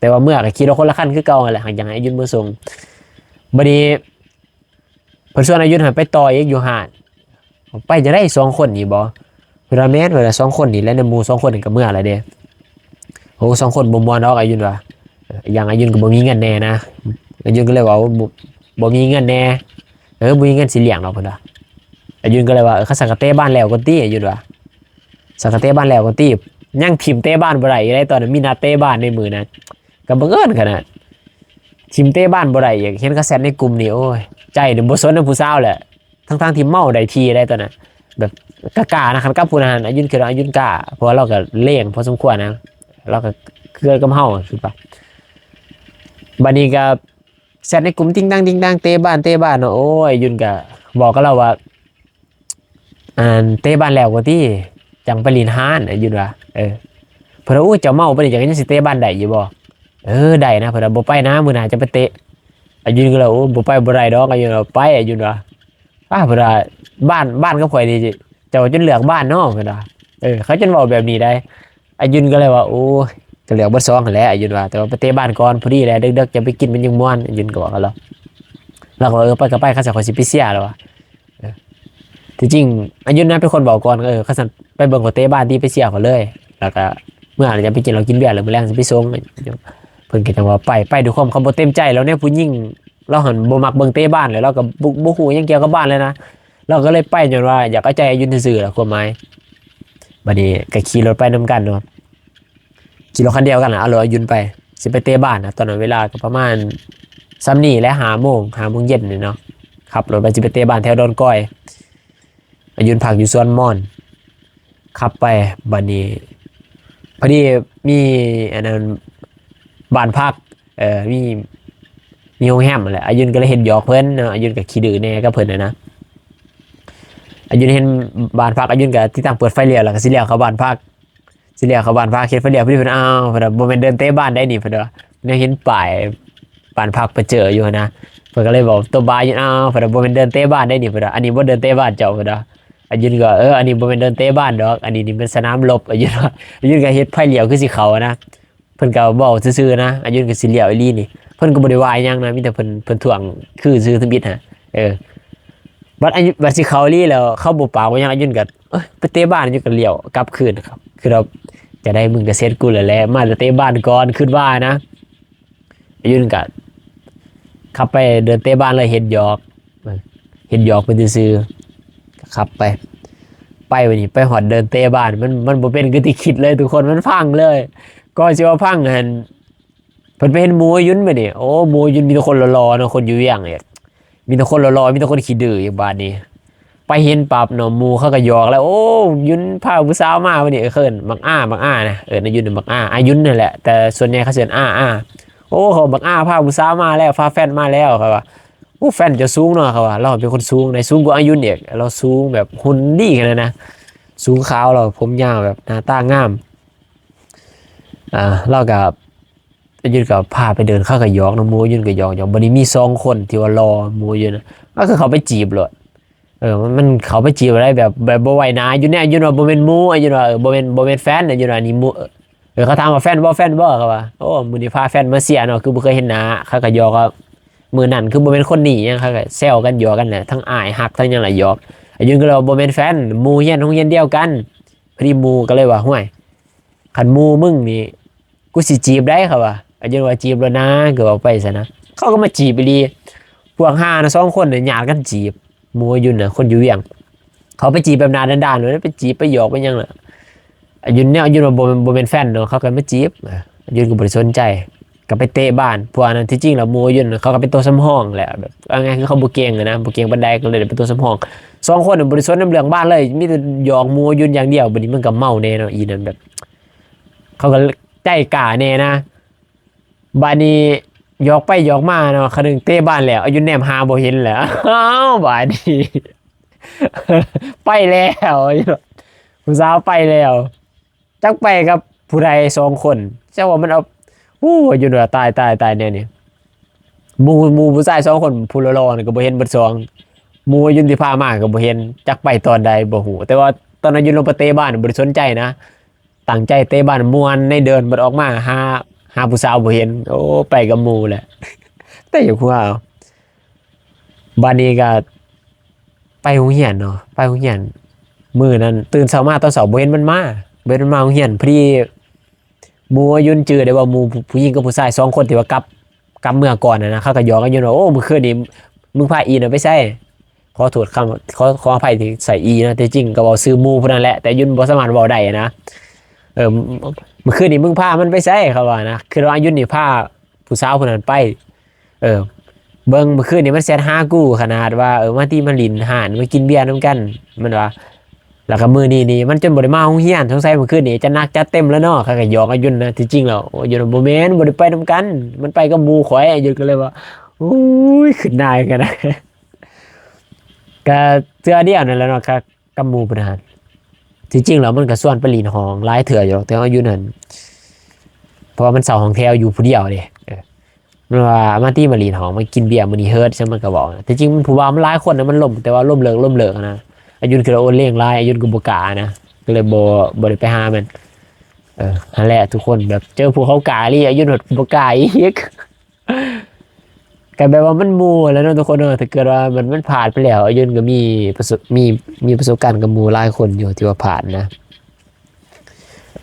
ແຕ່ວ່າເມືອກະຂີ່ລົດຄົນລະຄັນຄືເກົ່າຫັ້ນແຫຼະ ຫາກຢາກໃຫ້ອາຍຸນເມືອສົ່ງ. ບາດນີ້ ເພິ່ນຊວນອາຍຸນຫັ້ນໄປຕໍ່ອີກຢູ່ຮ້ານ ໄປຈັ່ງໃດ ສອງຄົນນີ້ບໍ? ເພິ່ນວ່າແມ່ນ ເພິ່ນວ່າສອງຄົນນີ້ແຫຼະ ໃນໝູ່ສອງຄົນນີ້ກະເມືອແລ້ວເດ້. ໂອ້ ສອງຄົນບໍ່ມ່ວນດອກ ອາຍຸນວ່າ. ເອີ ອີກຢ່າງອາຍຸນກະບໍ່ມີເງິນແດ່ນະ ອາຍຸນກະເລີຍວ່າ ໂອ້ ບໍ່ ບໍ່ມີເງິນແດ່ ເອີ ບໍ່ມີເງິນຊິລ້ຽງດອກ ເພິ່ນວ່າ. ອາຍຸນກະເລີຍວ່າ ເອີ ຄັນຊັ້ນກະເຕະບານແລ້ວກ່ອນຕິ ອາຍຸນວ່າ ຊັ້ນກະເຕະບານແລ້ວກ່ອນຕິ. ຍັງຖິ້ມເຕະບານບໍ່ໄດ້ອີກໃດ໋ ຕອນນັ້ນມີນັດເຕະບານໃນມື້ນັ້ນ ກະບັງເອີນຂະໜາດ ຖິ້ມເຕະບານບໍ່ໄດ້ອີກ ເຫັນເຂົາແຊັດໃນກຸ່ມນີ້ ໂອ້ຍ ໃຈນີ້ບໍ່ສົນນຳຜູ້ສາວແຫຼະ ທັງໆທີ່ເມົາໄດ້ທີ່ໄດ໋ຕອນນັ້ນ ແບບກ້າໆນະ. ຄັນກັບຜູ້ນັ້ນ ອາຍຸນ ຄິດວ່າອາຍຸນກ້າ ເພາະວ່າລາວກະເລງພໍສົມຄວນນະ ລາວກະຄືກັບເຮົາ ຄິດວ່າ. ບາດນີ້ກະແຊັດໃນກຸ່ມ ຕິງຕັງຕິງຕັງ ເຕະບານເຕະບານເນາະ. ໂອ້ຍ ອາຍຸນກະບອກກັບລາວວ່າ ອັນ ເຕະບານແລ້ວກະຕິ ຈັ່ງໄປຫຼິ້ນຮ້ານ ອາຍຸນວ່າ. ເອີ ເພິ່ນວ່າ ໂອ້ ເຈົ້າເມົາປານນີ້ ເຈົ້າກະຍັງຊິເຕະບານໄດ້ຢູ່ບໍ່? ເອີ ໄດ້ນະ ເພິ່ນວ່າ ບໍ່ໄປນະ ມື້ໜ້າຈະໄປເຕະ. ອາຍຸນກະເລີຍ ໂອ້ ບໍ່ໄປບໍ່ໄດ້ດອກ ອາຍຸນວ່າ ໄປ ອາຍຸນວ່າ. ອາ ເພິ່ນວ່າ ບ້ານ ບ້ານກັບຂ້ອຍນີ້ ເຈົ້າຈົນເລືອກບ້ານເນາະ ເພິ່ນວ່າ. ເອີ ເຂົາຈົນເວົ້າແບບນີ້ໄດ໋. ອາຍຸນກະເລີຍວ່າ ໂອ້ຍ ກະເລືອກເບິດສອງຫັ້ນແຫຼະ ອາຍຸນວ່າ ແຕ່ວ່າໄປເຕະບານກ່ອນ ພໍດີແຫຼະ ເດິກໆ ຈະໄປກິນມັນຍັງມ່ວນ ອາຍຸນກະບອກກັບລາວ. ລາວກະວ່າ ເອີ ໄປກະໄປ ຄັນຊັ້ນຂ້ອຍຊິໄປເຊຍ ລາວວ່າ. ເອີ ທີ່ຈິງອາຍຸນນະເປັນຄົນບອກກ່ອນ ເອີ ຄັນຊັ້ນໄປເບິ່ງຂ້ອຍເຕະບານຕິ ໄປເຊຍຂ້ອຍເລີຍ ແລ້ວກະເມື່ອແລ້ວຈະໄປກິນເຫຼົ້າກິນເບຍ ແລ້ວມື້ແລງຊິໄປສົ່ງ. ເພິ່ນກະຈັ່ງວ່າໄປ ໄປດ້ວຍຄວາມເຂົາບໍ່ເຕັມໃຈແລ້ວແນະ ຜູ້ຍິງລາວຫັ້ນບໍ່ມັກເບິ່ງເຕະບານ ແລ້ວລາວກະບໍ່ ບໍ່ຮູ້ຫຍັງກ່ຽວກັບບານເລີຍນະ. ລາວກະເລີຍໄປຍ້ອນວ່າຢາກເອົາໃຈອາຍຸນຊື່ໆ ລະຄວາມໝາຍ. ບາດນີ້ກະຂີ່ລົດໄປນຳກັນເນາະ ຂີ່ລົດຄັນດຽວກັນລະ ເອົາລົດອາຍຸນໄປ ຊິໄປເຕະບານນະ. ຕອນນັ້ນເວລາກະປະມານສ່ຳນີ້ແຫຼະ ຫ້າໂມງ ຫ້າໂມງເຢັນນີ້ເນາະ. ຂັບລົດໄປ ຊິໄປເຕະບານແຖວດອນກອຍ ອາຍຸນພັກຢູ່ສວນມອນ. ຂັບໄປ ບາດນີ້ ພໍດີມີອັນນັ້ນ ບ້ານພັກ ເອີ ມີ ມີໂຮງແຮມຫັ້ນແຫຼະ. ອາຍຸນກະເລີຍເຮັດຫຍອກເພິ່ນເນາະ ອາຍຸນກະຂີ້ດື້ແດ່ກັບເພິ່ນຫັ້ນນະ. ອາຍຸນເຫັນບ້ານພັກ ອາຍຸນກະຕິດຕັ້ງເປີດໄຟລ້ຽວ ແລ້ວກະຊິລ້ຽວເຂົ້າບ້ານພັກ ຊິລ້ຽວເຂົ້າບ້ານພັກ ເຮັດໄຟລ້ຽວ ພໍດີເພິ່ນ ອ້າວ ເພິ່ນວ່າ ບໍ່ແມ່ນເດີນເຕະບານໄດ໋ນີ້ ເພິ່ນວ່າ. ແນວເຫັນປ້າຍບ້ານພັກປະເຈີຢູ່ຫັ້ນນະ ເພິ່ນກະເລີຍບອກໂຕບາຍຢູ່ ອ້າວ ເພິ່ນວ່າ ບໍ່ແມ່ນເດີນເຕະບານໄດ໋ນີ້ ເພິ່ນວ່າ. ອັນນີ້ບໍ່ເດີນເຕະບານເຈົ້າ ເພິ່ນວ່າ. ອາຍຸນກະວ່າ ເອີ ອັນນີ້ບໍ່ແມ່ນເດີນເຕະບານດອກ ອັນນີ້ນີ້ແມ່ນສະໜາມລົບ ອາຍຸນວ່າ. ອາຍຸນກະເຮັດໄຟລ້ຽວຄືຊິເຂົ້ານະ ເພິ່ນກະເວົ້າຊື່ໆນະ ອາຍຸນກະຊິລ້ຽວອີ່ຫຼີນີ້. ເພິ່ນກະບໍ່ໄດ້ວ່າອີ່ຫຍັງນະ ມີແຕ່ເພິ່ນ ເພິ່ນທ້ວງຄືຊື່ທຳອິດຫັ້ນ. ເອີ ບັດອາຍຸ ບັດຊິເຂົ້າອີ່ຫຼີແລ້ວ ເຂົາບໍ່ປາກບໍ່ຫຍັງ ອາຍຸນກະ ເອີ ໄປເຕະບານ ອາຍຸນກະລ້ຽວກັບຄືນ. ຄືແບບ ຈັ່ງໃດ ມຶງກະເສັດກູແລ້ວແຫຼະ ມາແຕ່ເຕະບານກ່ອນ ຄຶດວ່ານະ. ອາຍຸນກະຂັບໄປເດີນເຕະບານເລີຍ ເຮັດຫຍອກ ເຮັດຫຍອກເພິ່ນຊື່ໆ ກະຂັບໄປ ໄປ ບາດນີ້ໄປຮອດເດີນເຕະບານ ມັນ ມັນບໍ່ເປັນຄືທີ່ຄິດເລີຍທຸກຄົນ ມັນພັງເລີຍ. ກ່ອນຊິວ່າພັງຫັ້ນ ເພິ່ນໄປເຫັນໝູ່ອາຍຸນບາດນີ້ ໂອ້ ໝູ່ອາຍຸນມີແຕ່ຄົນຫຼໍ່ໆເນາະ ຄົນຢູ່ວຽງນີ້ ມີແຕ່ຄົນຫຼໍ່ໆ ມີແຕ່ຄົນຂີ້ດື້ອີກບາດນີ້. ໄປເຫັນປັບເນາະ ໝູ່ເຂົາກໍຢອກແລ້ວ ໂອ້ ຍຸນພາຜູ້ສາວມາມື້ນີ້ ເອີ້ນບັກອາ ບັກອານະ ເອີ້ນອາຍຸນບັກອາ ອາຍຸນນັ້ນແຫຼະ ແຕ່ສ່ວນໃຫຍ່ເຂົາຊິເອີ້ນອາ ອາ ໂອ້ ເຂົາບັກອາພາຜູ້ສາວມາແລ້ວ ພາແຟນມາແລ້ວ ເຂົາວ່າ ໂອ້ ແຟນເຈົ້າສູງເນາະ ເຂົາວ່າ ລາວເປັນຄົນສູງໃດ ສູງກວ່າອາຍຸນອີກ ລາວສູງແບບຫຸ່ນດີຂະໜາດນະ ສູງຂາວ ລາວຜົມຍາວແບບໜ້າຕາງາມ ອ່າ ລາວກໍ ອາຍຸນກໍພາໄປເດີນ ເຂົາກໍຢອກເນາະ ໝູ່ອາຍຸນກໍຢອກ ຢອກ ບັດນີ້ມີສອງຄົນທີ່ວ່າຫຼໍ່ໝູ່ອາຍຸນນະ ກໍຄືເຂົາໄປຈີບໂລດ ເອີ ມັນ ມັນເຂົ້າໄປຈີບໄດ້ແບບ ແບບບໍ່ໄຫວໜ້າ ອາຍຸນແນ່ ອາຍຸນວ່າບໍ່ແມ່ນໝູ່ ອາຍຸນວ່າ ເອີ ບໍ່ແມ່ນ ບໍ່ແມ່ນແຟນ ອາຍຸນວ່າ ອັນນີ້ໝູ່ ເອີ ເຂົາຖາມວ່າແຟນບໍ່ ແຟນບໍ່ ເຂົາວ່າ ໂອ້ ມື້ນີ້ພາແຟນມາເຊຍເນາະ ຄືບໍ່ເຄີຍເຫັນໜ້າ ເຂົາກໍຢອກວ່າ ມື້ນັ້ນຄືບໍ່ແມ່ນຄົນນີ້ຫຍັງ ເຂົາກໍແຊວກັນຢອກກັນແຫຼະ ທັງອ້າຍຮັກທັງຫຍັງລະຢອກ ອາຍຸນກໍເລີຍວ່າ ບໍ່ແມ່ນແຟນ ໝູ່ຮຽນໂຮງຮຽນດຽວກັນ ພໍດີໝູ່ກໍເລີຍວ່າ ຫ້ວຍ ຄັນໝູ່ມຶງນີ້ ກູຊິຈີບໄດ໋ ເຂົາວ່າ ອາຍຸນວ່າ ຈີບໂລດນາ ກໍເວົ້າໄປຊັ້ນນະ ເຂົາກໍມາຈີບອີ່ຫຼີ ພວກຫ່ານະ ສອງຄົນນະ ຍາດກັນຈີບ ໝູ່ອາຍຸນນະ ຄົນຢູ່ວຽງ ເຂົາໄປຈີບແບບໜ້າດ້ານໆ ໂລດ ໄປຈີບໄປຢອກໄປຫຍັງລະ ອາຍຸນແນວ ອາຍຸນວ່າບໍ່ ບໍ່ແມ່ນແຟນເນາະ ເຂົາກໍມາຈີບ ອາຍຸນກໍບໍ່ໄດ້ສົນໃຈ ກໍໄປເຕະບານ ພວກນັ້ນ ທີ່ຈິງແລ້ວໝູ່ອາຍຸນ ເຂົາກໍເປັນຕົວສຳຮອງແຫຼະ ແບບ ເອົາງ່າຍໆ ຄືເຂົາບໍ່ເກັ່ງນະ ບໍ່ເກັ່ງປານໃດ ກໍເລີຍໄດ້ເປັນຕົວສຳຮອງ ສອງຄົນບໍ່ໄດ້ສົນນຳເລື່ອງບ້ານເລີຍ ມີແຕ່ຢອກໝູ່ອາຍຸນຢ່າງດຽວ ບັດນີ້ມັນກໍເມົາແນ່ເນາະ ອີນັ້ນແບບ ເຂົາກໍໃຈກ້າແນ່ນະ ບາດນີ້ຢອກໄປຢອກມາເນາະ ຄັນໜຶ່ງເຕະບານແລ້ວ ອາຍຸນແນມຫາບໍ່ເຫັນແລ້ວ ອ້າວ ບາດນີ້ ໄປແລ້ວ ຜູ້ສາວໄປແລ້ວ ຈັກໄປກັບຜູ້ໃດສອງຄົນ ຈັກວ່າມັນເອົາ ໂອ້ ອາຍຸນວ່າ ຕາຍ ຕາຍ ຕາຍ ແນວນີ້ ໝູ່ ໝູ່ຜູ້ຊາຍສອງຄົນ ຜູ້ຫຼໍ່ໆ ນັ້ນກໍບໍ່ເຫັນເບິດສອງ ໝູ່ອາຍຸນທີ່ພາມາກໍບໍ່ເຫັນ ຈັກໄປຕອນໃດບໍ່ຮູ້ ແຕ່ວ່າຕອນອາຍຸນລົງໄປເຕະບານບໍ່ໄດ້ສົນໃຈນະ ຕັ້ງໃຈເຕະບານມ່ວນໃນເດີ່ນ ບັດອອກມາຫາ ຫາຜູ້ສາວບໍ່ເຫັນ ໂອ້ ໄປກັບໝູ່ແຫຼະ ແຕ່ຢ່າຫົວເອົາ ບາດນີ້ກໍໄປໂຮງຮຽນເນາະ ໄປໂຮງຮຽນ ມື້ນັ້ນຕື່ນເຊົ້າມາຕອນເຊົ້າບໍ່ເຫັນມັນມາ ບໍ່ເຫັນມັນມາໂຮງຮຽນ ພໍດີໝູ່ອາຍຸນຈື່ໄດ້ວ່າ ໝູ່ຜູ້ຍິງກັບຜູ້ຊາຍສອງຄົນທີ່ວ່າກັບ ກັບເມືອກ່ອນນະ ເຂົາກໍຢອກກັນຢູ່ເນາະ ໂອ້ ມື້ຄືນນີ້ມຶງພາອີນະໄປໃສ ຂໍໂທດຄຳ ຂໍ ຂໍອະໄພທີ່ໃຊ້ອີນະ ແຕ່ຈິງກໍເວົ້າຊື່ໝູ່ຜູ້ນັ້ນແຫຼະ ແຕ່ຍຸນບໍ່ສາມາດເວົ້າໄດ້ນະ ເອີ ມື້ຄືນນີ້ມຶງພາມັນໄປໃສ ເຂົາວ່ານະ ຄືວ່າອາຍຸນນີ້ພາຜູ້ສາວຜູ້ນັ້ນໄປ ເອີ ເບິ່ງມື້ຄືນນີ້ມັນແຊັດຫາກູຂະໜາດວ່າ ເອີ ມາຕິມາຫຼິ້ນຮ້ານ ມາກິນເບຍນຳກັນ ມັນວ່າ ແລ້ວກໍມື້ນີ້ນີ້ມັນຈົນບໍ່ໄດ້ມາໂຮງຮຽນ ສົງໄສມື້ຄືນນີ້ຈະໜັກຈັດເຕັມແລ້ວເນາະ ເຂົາກໍຢອກອາຍຸນນະ ທີ່ຈິງແລ້ວອາຍຸນບໍ່ແມ່ນ ບໍ່ໄດ້ໄປນຳກັນ ມັນໄປກັບໝູ່ຂ້ອຍ ອາຍຸນກໍເລີຍວ່າ ໂອ້ຍ ຄຶດໜ້າກັນນະ ກະເທື່ອດຽວນັ້ນແຫຼະເນາະ ກະກັບໝູ່ພຸ້ນນະ ທີ່ຈິງແລ້ວມັນກະຊວນໄປຫຼິ້ນຫ້ອງຫຼາຍເທື່ອຢູ່ດອກ ແຕ່ວ່າຢູ່ນັ້ນ ເພາະວ່າມັນເຊົ່າຫ້ອງແຖວຢູ່ຜູ້ດຽວເດ້ ເອີ ມັນວ່າ ມາຕິມາຫຼິ້ນຫ້ອງ ມາກິນເບຍມື້ນີ້ເຮີດ ຊັ້ນມັນກະເວົ້າ ທີ່ຈິງຜູ້ບ່າວມັນຫຼາຍຄົນນະ ມັນລົມ ແຕ່ວ່າລົມເລີກ ລົມເລີກນະ ອາຍຸນຄືລະໂອນເລງຫຼາຍ ອາຍຸນກໍບໍ່ກ້ານະ ກໍເລີຍບໍ່ ບໍ່ໄດ້ໄປຫາມັນ ເອີ ຫັ້ນແຫຼະ ທຸກຄົນແບບເຈີຜູ້ເຂົາກ້າອີ່ຫຼີ ອາຍຸນບໍ່ກ້າອີກ ກໍແບບວ່າມັນໝູ່ແຫຼະເນາະທຸກຄົນເນາະ ຖ້າເກີດວ່າມັນ ມັນພາດໄປແລ້ວ ອາຍຸນກໍມີປະສົບ ມີ ມີປະສົບການກັບໝູ່ຫຼາຍຄົນຢູ່ທີ່ວ່າພາດນະ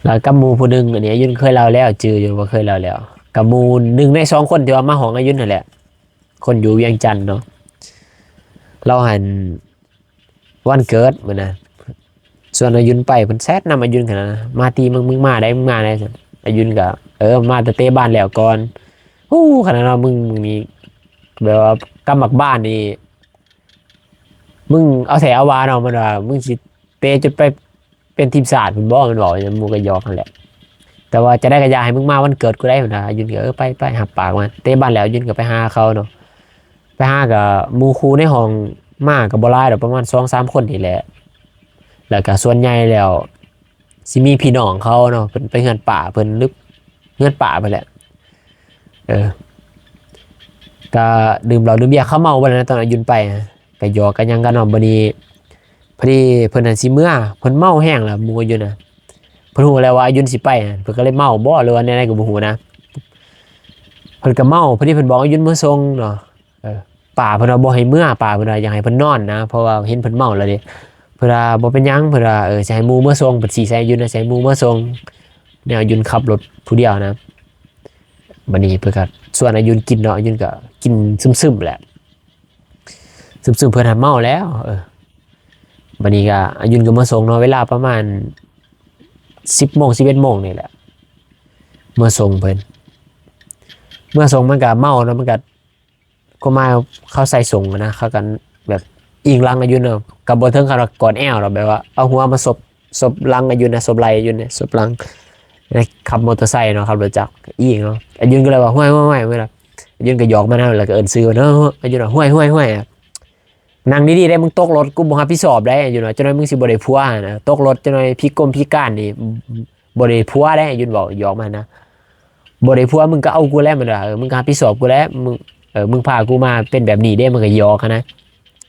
ແລ້ວກັບໝູ່ຜູ້ໜຶ່ງ ອັນນີ້ອາຍຸນເຄີຍເລົ່າແລ້ວ ຈື່ຢູ່ວ່າເຄີຍເລົ່າແລ້ວ ກັບໝູ່ໜຶ່ງໃນສອງຄົນທີ່ວ່າມາຫ້ອງອາຍຸນຫັ້ນແຫຼະ ຄົນຢູ່ວຽງຈັນເນາະ ລາວຫັ້ນ ວັນເກີດມື້ນັ້ນ ຊວນອາຍຸນໄປ ເພິ່ນແຊັດນຳອາຍຸນຂະໜາດ ມາຕິ ມຶງ ມຶງມາໄດ໋ ມຶງມາໄດ໋ ອາຍຸນກໍ ເອີ ມາແຕ່ເຕະບານແລ້ວກ່ອນ ໂອ້ ຂະໜາດວ່າ ມຶງ ມຶງນີ້ ແບບວ່າກຳໝາກບານນີ້ ມຶງເອົາແທ້ເອົາວ່າເນາະ ມັນວ່າ ມຶງຊິເຕະຈົນໄປເປັນທີມຊາດພຸ້ນບໍ່ ມັນເວົ້າ ໝູ່ກໍຢອກຫັ້ນແຫຼະ ແຕ່ວ່າຈະໄດ້ກໍຢ່າໃຫ້ມຶງມາວັນເກີດກູໄດ໋ ເພິ່ນວ່າ ອາຍຸນກໍ ເອີ ໄປ ໄປ ຮັບປາກມັນ ເຕະບານແລ້ວ ອາຍຸນກໍໄປຫາເຂົາເນາະ ໄປຫາກໍໝູ່ຄູ່ໃນຫ້ອງມາກໍບໍ່ຫຼາຍດອກ ປະມານສອງສາມຄົນນີ້ແຫຼະ ແລ້ວກໍສ່ວນໃຫຍ່ແລ້ວຊິມີພີ່ນ້ອງເຂົາເນາະ ເພິ່ນໄປເຮືອນປ້າເພິ່ນ ຫຼືເຮືອນປ້າເພິ່ນແຫຼະ ເອີ ກໍດື່ມເຫຼົ້າດື່ມເບຍ ເຂົາເມົາເບິດແລ້ວນະ ຕອນອາຍຸນໄປ ກໍຢອກກັນຫຍັງກັນເນາະ ບັດນີ້ ພໍດີເພິ່ນຫັ້ນຊິເມືອ ເພິ່ນເມົາແຮງແລ້ວ ໝູ່ອາຍຸນນະ ເພິ່ນຮູ້ແລ້ວວ່າອາຍຸນຊິໄປ ເພິ່ນກໍເລີຍເມົາບໍ ຫຼືວ່າແນວໃດກໍບໍ່ຮູ້ນະ ເພິ່ນກໍເມົາ ພໍດີເພິ່ນບອກອາຍຸນເມືອສົ່ງເນາະ ເອີ ປ້າເພິ່ນວ່າບໍ່ໃຫ້ເມືອ ປ້າເພິ່ນວ່າຢາກໃຫ້ເພິ່ນນອນນະ ເພາະວ່າເຫັນເພິ່ນເມົາແລ້ວເດ້ ເພິ່ນວ່າບໍ່ເປັນຫຍັງ ເພິ່ນວ່າ ເອີ ຊິໃຫ້ໝູ່ເມືອສົ່ງ ເພິ່ນຊີ້ໃສ່ອາຍຸນນະ ຊິໃຫ້ໝູ່ເມືອສົ່ງ ແນວອາຍຸນຂັບລົດຜູ້ດຽວນະ ບັດນີ້ເພິ່ນກໍຊວນອາຍຸນກິນເນາະ ອາຍຸນກໍກິນຊຶມໆແຫຼະ ຊຶມໆ ເພິ່ນຫາເມົາແລ້ວ ເອີ ບັດນີ້ກໍອາຍຸນກໍມາສົ່ງເນາະ ເວລາປະມານສິບໂມງ ສິບເອັດໂມງນີ້ແຫຼະ ມາສົ່ງເພິ່ນ ເມື່ອສົ່ງມັນກໍເມົາເນາະ ມັນກໍ ຄວາມໝາຍເຂົາໃສ່ສົ່ງນະ ເຂົາກໍແບບ ອີງຫຼັງອາຍຸນເນາະ ກໍບໍ່ເຖິງຂະໜາດກອດແອວດອກ ແບບວ່າເອົາຫົວມາສົບ ສົບຫຼັງອາຍຸນນະ ສົບໄຫຼ່ອາຍຸນນະ ສົບຫຼັງ ແລະຂັບມໍເຕີໄຊເນາະ ຂັບລົດຈັກອີງເນາະ. ອາຍຸນກໍເລີຍວ່າ ຫ້ວຍໆໆ ອາຍຸນກໍຫຍອກມັນນະ ແລ້ວກໍເອີ້ນຊື່ເນາະ ອາຍຸນວ່າ ຫ້ວຍໆໆ ນັ່ງດີໆ ໄດ້ ມຶງຕົກລົດ ກູບໍ່ຮັບຜິດຊອບໄດ໋ ອາຍຸນວ່າ ຈັກໜ້ອຍມຶງຊິບໍ່ໄດ້ຜົວຫັ້ນນະ ຕົກລົດ ຈັກໜ້ອຍພິກກົມພິການນີ້ ບໍ່ໄດ້ຜົວເດ້ ອາຍຸນເວົ້າຫຍອກມັນນະ ບໍ່ໄດ້ຜົວ ມຶງກໍເອົາກູແຫຼະ ມັນວ່າ ເອີ ມຶງກໍຮັບຜິດຊອບກູແຫຼະ ມຶງ ເອີ ມຶງພາກູມາເປັນແບບນີ້ເດ້ ມັນກໍຫຍອກຫັ້ນນະ.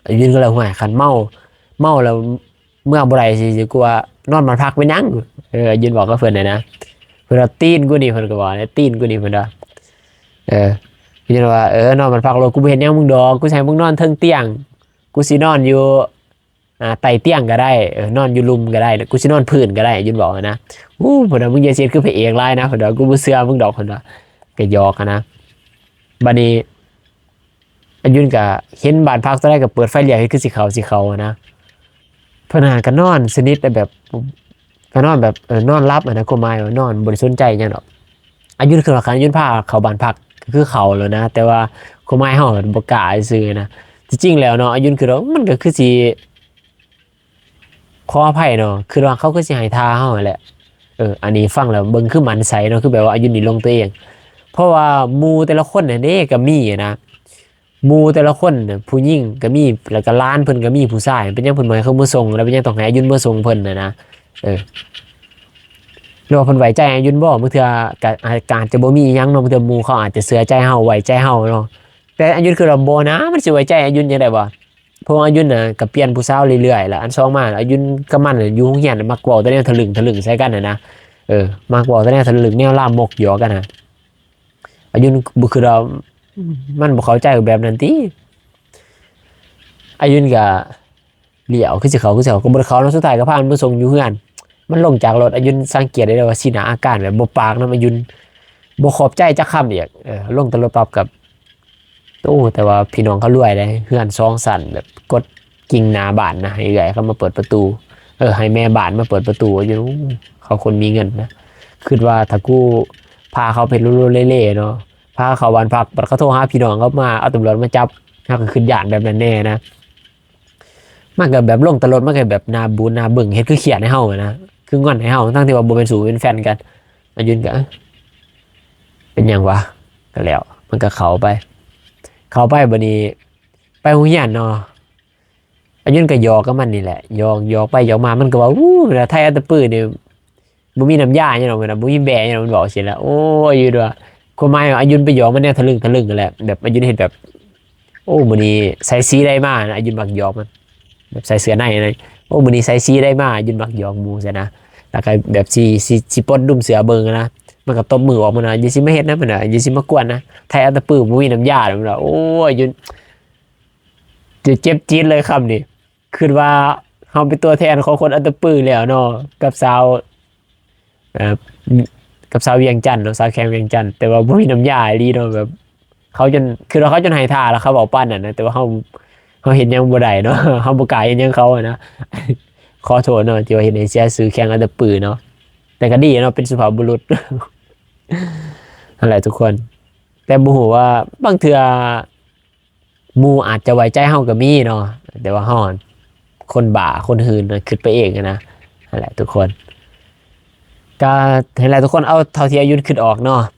ອາຍຸນກໍເລີຍ ຫ້ວຍ ຄັນເມົາ ເມົາແລ້ວເມືອບໍ່ໄດ້ ຊິ ຊິກູວ່ານອນບ້ານພັກເປັນຫຍັງ ເອີ ອາຍຸນເວົ້າກັບເພິ່ນຫັ້ນນະ ເພິ່ນວ່າ ຕີນກູນີ້ ເພິ່ນກໍວ່າ ຕີນກູນີ້ ເພິ່ນວ່າ ເອີ ອາຍຸນວ່າ ເອີ ນອນບ້ານພັກໂລດ ກູບໍ່ເຮັດຫຍັງມຶງດອກ ກູຊິໃຫ້ມຶງນອນເທິງຕຽງ ກູຊິນອນຢູ່ ອ່າ ໃຕ້ຕຽງກໍໄດ້ ເອີ ນອນຢູ່ລຸ່ມກໍໄດ້ ກູຊິນອນພື້ນກໍໄດ້ ອາຍຸນເວົ້ານະ. ໂອ້ ເພິ່ນວ່າ ມຶງຢ່າຊິເຮັດຄືພະເອກຫຼາຍນະ ເພິ່ນວ່າ ກູບໍ່ເຊື່ອມຶງດອກ ເພິ່ນວ່າ ກໍຫຍອກຫັ້ນນະ. ບາດນີ້ອາຍຸນກໍເຫັນບ້ານພັກຕົວໃດກໍເປີດໄຟລ້ຽວ ເຮັດຄືຊິເຂົ້າ ຊິເຂົ້າຫັ້ນນະ. ເພິ່ນຫາກໍນອນສະໜິດ ແບບ ກໍນອນແບບ ເອີ ນອນຫຼັບຫັ້ນນະ ຄວາມໝາຍວ່ານອນ ບໍ່ໄດ້ສົນໃຈຫຍັງດອກ. ອາຍຸນຄິດວ່າ ຄັນອາຍຸນພາເຂົ້າບ້ານພັກ ກໍຄືເຂົ້າແລ້ວນະ ແຕ່ວ່າຄວາມໝາຍເຮົາບໍ່ກ້າຊື່ໆນະ. ທີ່ຈິງແລ້ວເນາະ ອາຍຸນຄິດວ່າ ມັນກໍຄືຊິ ຂໍອະໄພເນາະ ຄິດວ່າເຂົາຄືຊິໃຫ້ທ່າເຮົາຫັ້ນແຫຼະ. ເອີ ອັນນີ້ຟັງແລ້ວເບິ່ງຄືໝັ້ນໄສ້ເນາະ ຄືແບບວ່າອາຍຸນນີ້ລົງຕົວເອງ ເພາະວ່າໝູ່ແຕ່ລະຄົນຫັ້ນເດ້ ກໍມີນະ ໝູ່ແຕ່ລະຄົນນະ ຜູ້ຍິງກໍມີ ແລ້ວກໍຫຼານເພິ່ນກໍມີຜູ້ຊາຍ ເປັນຫຍັງເພິ່ນບໍ່ໃຫ້ເຂົາມາສົ່ງ ແລ້ວເປັນຫຍັງຕ້ອງໃຫ້ອາຍຸນມາສົ່ງເພິ່ນຫັ້ນນະ. ເອີ ຫຼືວ່າເພິ່ນໄວ້ໃຈອາຍຸນບໍ່? ບາງເທື່ອກໍອາດ ກໍອາດຈະບໍ່ມີຫຍັງເນາະ ບາງເທື່ອໝູ່ເຂົາອາດຈະເຊື່ອໃຈເຮົາ ໄວ້ໃຈເຮົາເນາະ ແຕ່ອາຍຸນຄິດວ່າບໍ່ນະ ມັນຊິໄວ້ໃຈອາຍຸນຈັ່ງໃດວະ? ເພາະວ່າອາຍຸນນະກໍປ່ຽນຜູ້ສາວເລື້ອຍໆ ແລ້ວອັນສອງມາອາຍຸນກັບມັນຢູ່ໂຮງຮຽນມັກເວົ້າແຕ່ແນວທະລຶ່ງທະລຶ່ງໃສ່ກັນຫັ້ນນະ ເອີ ມັກເວົ້າແຕ່ແນວທະລຶ່ງແນວລາມົກຫຍອກກັນນະ. ອາຍຸນບໍ່ຄືວ່າມັນບໍ່ເຂົ້າໃຈແບບນັ້ນຕິ? ອາຍຸນກໍລ້ຽວ ຄືຊິເຂົ້າ ຄືຊິເຂົ້າ ກໍບໍ່ໄດ້ເຂົ້າເນາະ ສຸດທ້າຍກໍພາມັນມາສົ່ງຢູ່ເຮືອນ. ມັນລົງຈາກລົດ ອາຍຸນສັງເກດໄດ້ເລີຍວ່າສີໜ້າອາການແບບບໍ່ປາກນຳ ອາຍຸນບໍ່ຂອບໃຈຈັກຄຳອີກ ເອີ ລົງແຕ່ລົດປັບກໍ ໂອ້ ແຕ່ວ່າພີ່ນ້ອງເຂົາລວຍເດ້ ເຮືອນສອງຊັ້ນ ແບບກົດກິ່ງໜ້າບ້ານນະ ໃຫ້ເອື້ອຍເຂົາມາເປີດປະຕູ ເອີ ໃຫ້ແມ່ບ້ານມາເປີດປະຕູຢູ່. ເຂົາຄົນມີເງິນນະ ຄິດວ່າຖ້າກູພາເຂົາໄປໂລໆເລໆເນາະ ພາເຂົາບ້ານພັກ ບັດເຂົາໂທຫາພີ່ນ້ອງເຂົາມາ ເອົາຕຳຫຼວດມາຈັບ ເຮົາກໍຄິດຢ້ານແບບນັ້ນແດ່ນະ. ມັນກໍແບບລົງແຕ່ລົດ ມັນກໍແບບໜ້າບູນໜ້າເບິ່ງ ເຮັດຄືຄຽດໃຫ້ເຮົານະ ຄືງອນໃຫ້ເຮົາ ທັງທີ່ວ່າບໍ່ແມ່ນສູ້ເປັນແຟນກັນ. ອາຍຸນກໍ ເອີ ເປັນຫຍັງວະ ກໍແລ້ວ ມັນກໍເຂົ້າໄປ ເຂົ້າໄປ ບັດນີ້ໄປໂຮງຮຽນເນາະ ອາຍຸນກໍຫຍອກກັບມັນນີ້ແຫຼະ ຫຍອກ ຫຍອກໄປຫຍອກມາ ມັນກໍວ່າ ອູ້ ໄທອັດຕະປືນີ້ບໍ່ມີນ້ຳຢາຫຍັງດອກ ແມ່ນບໍ່ມີແບຫຍັງດອກ ມັນເວົ້າຊີ້ແຫຼະ. ໂອ້ຍ ຢູ່ດວ ຄວາມໝາຍວ່າອາຍຸນໄປຫຍອກມັນແນວທະລຶ່ງທະລຶ່ງຫັ້ນແຫຼະ ແບບອາຍຸນເຮັດແບບ ໂອ້ ມື້ນີ້ໃສ່ສີໃດມານະ ອາຍຸນມັກຫຍອກມັນ ແບບໃສ່ເສື້ອໃນນະ ໂອ້ ມື້ນີ້ໃສ່ສີໃດມາ ອາຍຸນມັກຫຍອກໝູ່ຊີ້ນະ. ແລ້ວກໍແບບຊິ ຊິ ຊິປົດດຸ້ມເສື້ອເບິ່ງນະ ມັນກໍຕົບມືອອກມານະ ຢ່າຊິມາເຮັດນະ ມັນນະ ຢ່າຊິມາກວນນະ ໄທອັດຕະປືບໍ່ມີນ້ຳຢາ ມັນວ່າ. ໂອ້ຍ ອາຍຸນ ຈະເຈັບຈິດເລີຍຄຳນີ້ ຄິດວ່າເຮົາເປັນຕົວແທນຂອງຄົນອັດຕະປືແລ້ວເນາະ ກັບຊາວ ເອີ ກັບຊາວວຽງຈັນເນາະ ຊາວແຂວງວຽງຈັນ ແຕ່ວ່າບໍ່ມີນ້ຳຢາອີ່ຫຼີເນາະ ແບບເຂົາຈົນ ຄືວ່າເຂົາຈົນໃຫ້ທ່າແລ້ວ ເຂົາເວົ້າປານນັ້ນນະ ແຕ່ວ່າເຮົາ ເຮົາເຮັດຫຍັງບໍ່ໄດ້ເນາະ ເຮົາບໍ່ກ້າເຮັດຫຍັງເຂົາຫັ້ນນະ. ຂໍໂທດເນາະ ທີ່ວ່າເຮັດໃຫ້ເສຍຊື່ແຂວງອັດຕະປືເນາະ ແຕ່ກໍດີເນາະ ເປັນສຸພາບບຸລຸດ ຫັ້ນແຫຼະທຸກຄົນ. ແຕ່ບໍ່ຮູ້ວ່າບາງເທື່ອ ໝູ່ອາດຈະໄວ້ໃຈເຮົາກໍມີເນາະ ແຕ່ວ່າເຮົາ ຄົນບ້າ ຄົນຫື່ນ ຄິດໄປເອງນະ ຫັ້ນແຫຼະທຸກຄົນ. ກໍຫັ້ນແຫຼະທຸກຄົນ ເອົາເທົ່າທີ່ອາຍຸນຄິດອອກເນາະ.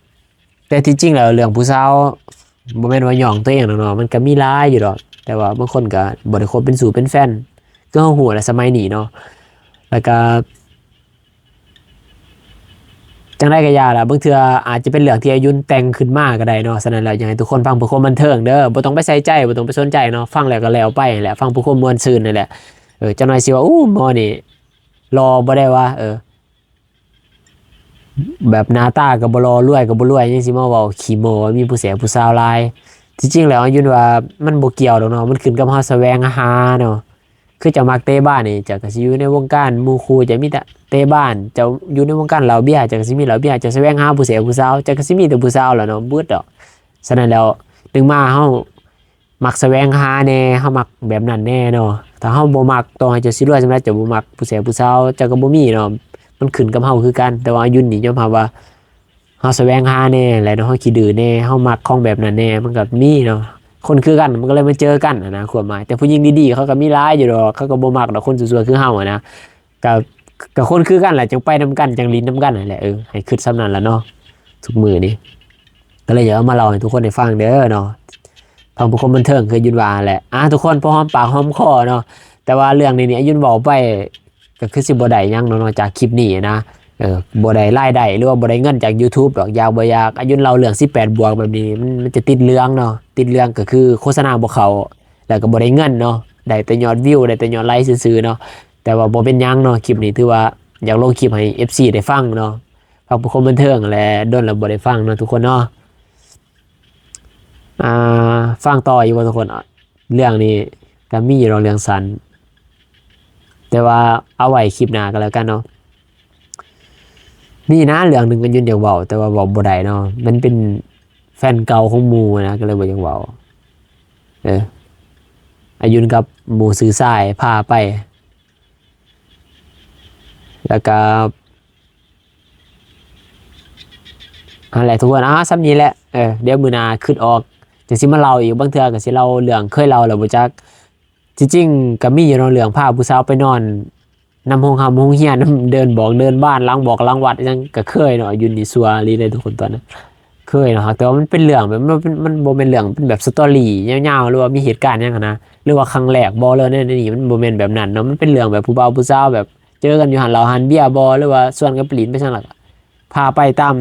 ແຕ່ທີ່ຈິງແລ້ວເລື່ອງຜູ້ສາວ ບໍ່ແມ່ນວ່າຍ້ອງຕົວເອງດອກເນາະ ມັນກໍມີຫຼາຍຢູ່ດອກ ແຕ່ວ່າບາງຄົນກໍບໍ່ໄດ້ຄົບເປັນຊູ້ເປັນແຟນ ຄືເຮົາຮູ້ແຫຼະສະໄໝນີ້ເນາະ. ແລ້ວກໍ ຈັ່ງໃດກໍຢ່າລະ ບາງເທື່ອອາດຈະເປັນເລື່ອງທີ່ອາຍຸນແຕ່ງຂຶ້ນມາກໍໄດ້ເນາະ. ສະນັ້ນແລ້ວ ຢາກໃຫ້ທຸກຄົນຟັງເພື່ອຄວາມບັນເທີງເດີ ບໍ່ຕ້ອງໄປໃສ່ໃຈ ບໍ່ຕ້ອງໄປສົນໃຈເນາະ ຟັງແລ້ວກໍແລ້ວໄປແຫຼະ ຟັງເພື່ອຄວາມມ່ວນຊື່ນນີ້ແຫຼະ. ເອີ ຈັກໜ້ອຍຊິວ່າ ໂອ້ ໝໍນີ້ຫຼໍ່ບໍ່ໄດ້ວະ ເອີ ແບບໜ້າຕາກໍບໍ່ຫຼໍ່ ລວຍກໍບໍ່ລວຍ ຍັງຊິມາເວົ້າຂີ້ໂມ້ວ່າມີຜູ້ແສຜູ້ສາວຫຼາຍ. ທີ່ຈິງແລ້ວ ອາຍຸນວ່າມັນບໍ່ກ່ຽວດອກເນາະ ມັນຂຶ້ນກັບເຮົາສະແຫວງຫາເນາະ. ຄືເຈົ້າມັກເຕະບານນີ້ ເຈົ້າກໍຊິຢູ່ໃນວົງການໝູ່ຄູ່ ເຈົ້າມີແຕ່ເຕະບານ, ເຈົ້າຢູ່ໃນວົງການເຫຼົ້າເບຍ ເຈົ້າກໍຊິມີເຫຼົ້າເບຍ, ເຈົ້າສະແຫວງຫາຜູ້ແສຜູ້ສາວ ເຈົ້າກໍຊິມີແຕ່ຜູ້ສາວແຫຼະເນາະ ເບິດດອກ. ສະນັ້ນແລ້ວ ໜຶ່ງມາເຮົາມັກສະແຫວງຫາແດ່ ເຮົາມັກແບບນັ້ນແດ່ເນາະ. ຖ້າເຮົາບໍ່ມັກ ຕໍ່ໃຫ້ເຈົ້າຊິລວຍສ່ຳໃດ ເຈົ້າບໍ່ມັກຜູ້ແສຜູ້ສາວ ເຈົ້າກໍບໍ່ມີເນາະ. ມັນຂຶ້ນກັບເຮົາຄືກັນ ແຕ່ວ່າອາຍຸນນີ້ຍອມຮັບວ່າ ເຮົາສະແຫວງຫາແດ່ແຫຼະເນາະ ເຮົາຂີ້ດື້ແດ່ ເຮົາມັກຂອງແບບນັ້ນແດ່ ມັນກໍມີເນາະ. ຄົນຄືກັນ ມັນກໍເລີຍມາເຈີກັນຫັ້ນນະ ຄວາມໝາຍ. ແຕ່ຜູ້ຍິງດີໆ ເຂົາກໍມີຫຼາຍຢູ່ດອກ ເຂົາກໍບໍ່ມັກດອກຄົນຊົ່ວໆຄືເຮົາຫັ້ນນະ. ກໍ ກໍຄົນຄືກັນແຫຼະ ຈັ່ງໄປນຳກັນ ຈັ່ງຫຼິ້ນນຳກັນຫັ້ນແຫຼະ. ເອີ ໃຫ້ຄິດສ່ຳນັ້ນລະເນາະ ທຸກມື້ນີ້. ກໍເລີຍຢາກເອົາມາເລົ່າໃຫ້ທຸກຄົນໄດ້ຟັງເດີເນາະ ຟັງເພື່ອຄວາມບັນເທີງ ຄືອາຍຸນວ່າແຫຼະ. ອ່າ ທຸກຄົນພໍຫອມປາກຫອມຄໍເນາະ. ແຕ່ວ່າເລື່ອງນີ້ນີ້ ອາຍຸນເວົ້າໄປ ກໍຄືຊິບໍ່ໄດ້ຫຍັງເນາະ ນອກຈາກຄລິບນີ້ນະ. ເອີ ບໍ່ໄດ້ລາຍໄດ້ ຫຼືວ່າບໍ່ໄດ້ເງິນຈາກ YouTube ດອກ. ຢາກບໍ່ຢາກ ອາຍຸນເລົ່າເລື່ອງສິບແປດບວກແບບນີ້ ມັນ ມັນຈະຕິດເລື່ອງເນາະ. ຕິດເລື່ອງກໍຄືໂຄສະນາບໍ່ເຂົ້າ ແລ້ວກໍບໍ່ໄດ້ເງິນເນາະ. ໄດ້ແຕ່ຍອດວິວ ໄດ້ແຕ່ຍອດໄລຄ໌ຊື່ໆເນາະ. ແຕ່ວ່າບໍ່ເປັນຫຍັງເນາະ ຄລິບນີ້ຖືວ່າຢາກລົງຄລິບໃຫ້ ເອັຟຊີ ໄດ້ຟັງເນາະ. ຟັງເພື່ອຄວາມບັນເທີງແຫຼະ ດົນແລ້ວບໍ່ໄດ້ຟັງເນາະທຸກຄົນເນາະ. ອ່າ ຟັງຕໍ່ຢູ່ບໍ່ທຸກຄົນ? ເລື່ອງນີ້ກໍມີຢູ່ດອກ ເລື່ອງສັ້ນ ແຕ່ວ່າເອົາໄວ້ຄລິບໜ້າກໍແລ້ວກັນເນາະ. ມີນະ ເລື່ອງໜຶ່ງອາຍຸນຢາກເວົ້າ ແຕ່ວ່າເວົ້າບໍ່ໄດ້ເນາະ ມັນເປັນແຟນເກົ່າຂອງໝູ່ນະ ກໍເລີຍບໍ່ຢາກເວົ້າ. ເອີ ອາຍຸນກັບໝູ່ຊື່ຊາຍພາໄປ ແລ້ວກໍ ຫັ້ນແຫຼະທຸກຄົນ. ອ່າ ສ່ຳນີ້ແຫຼະ ເອີ ດຽວມື້ໜ້າຄິດອອກ ຈັ່ງຊິມາເລົ່າອີກ. ບາງເທື່ອກໍຊິເລົ່າເລື່ອງເຄີຍເລົ່າແລ້ວບໍ່ຈັກ. ທີ່ຈິງກໍມີຢູ່ເນາະ ເລື່ອງພາຜູ້ສາວໄປນອນນຳໂຮງຮ່ຳໂຮງຮຽນ ນຳເດີ່ນບອກເດີ່ນບ້ານ ຫຼັງບອກຫຼັງວັດຫຍັງ ກໍເຄີຍເນາະ. ຢູ່ນີ້ຊົ່ວອີ່ຫຼີເດ້ທຸກຄົນຕອນນັ້ນ ເຄີຍເນາະ. ແຕ່ວ່າມັນເປັນເລື່ອງແບບ ມັນ ມັນ ມັນບໍ່ແມ່ນເລື່ອງເປັນແບບສະຕໍຣີຍາວໆ ຫຼືວ່າມີເຫດການຫຍັງຫັ້ນນະ ຫຼືວ່າຄັ້ງແລກບໍ່ ຫຼືແນວນີ້ ມັນບໍ່ແມ່ນແບບນັ້ນເນາະ. ມັນເປັນເລື່ອງແບບຜູ້ບ່າວຜູ້ສາວ ແບບເຈີກັນຢູ່ຮ້ານເຫຼົ້າຮ້ານເບຍບໍ່ ຫຼືວ່າຊວນກັນໄປຫຼິ້ນໄປຫຍັງ ແລ້ວກໍພາໄປຕາມ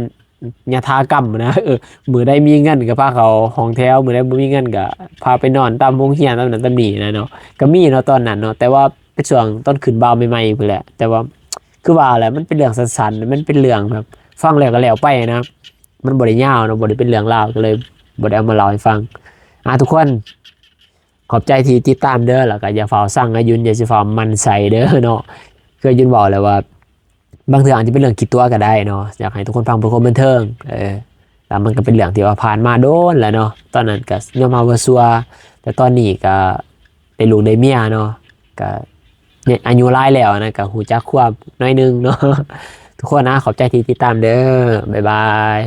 ຍະຖາກຳນະ. ເອີ ມື້ໃດມີເງິນກໍພາເຂົ້າຫ້ອງແຖວ ມື້ໃດບໍ່ມີເງິນກໍພາໄປນອນຕາມໂຮງຮຽນ ຕາມນັ້ນຕາມນີ້ນະເນາະ. ກໍມີເນາະຕອນນັ້ນເນາະ ແຕ່ວ່າເປັນຊ່ວງຕອນຂຶ້ນບ່າວໃໝ່ໆພຸ້ນແຫຼະ. ແຕ່ວ່າຄືວ່າແຫຼະ ມັນເປັນເລື່ອງສັ້ນໆ ມັນເປັນເລື່ອງແບບຟັງແລ້ວກໍແລ້ວໄປນະ ມັນບໍ່ໄດ້ຍາວເນາະ ບໍ່ໄດ້ເປັນເລື່ອງລາວ ກໍເລີຍບໍ່ໄດ້ເອົາມາເລົ່າໃຫ້ຟັງ. ອ່າ ທຸກຄົນ ຂອບໃຈທີ່ຕິດຕາມເດີ ແລ້ວກໍຢ່າຟ້າວຊັງອາຍຸນ ຢ່າຊິຟ້າວໝັ່ນໃສ່ເດີເນາະ. ຄືອາຍຸນເວົ້າແລ້ວວ່າ ບາງເທື່ອອາດຈະເປັນເລື່ອງຂີ້ຕົວະກໍໄດ້ເນາະ. ຢາກໃຫ້ທຸກຄົນຟັງເພື່ອຄວາມບັນເທີງ ເອີ ແລ້ວມັນກໍເປັນເລື່ອງທີ່ວ່າຜ່ານມາດົນແລ້ວເນາະ. ຕອນນັ້ນກໍຍອມຮັບວ່າຊົ່ວ ແຕ່ຕອນນີ້ກໍໄດ້ລູກໄດ້ເມຍເນາະ ກໍອາຍຸຫຼາຍແລ້ວນະ ກໍຮູ້ຈັກຄວາມໜ້ອຍໜຶ່ງເນາະ. ທຸກຄົນນະ ຂອບໃຈທີ່ຕິດຕາມເດີ ບາຍບາຍ.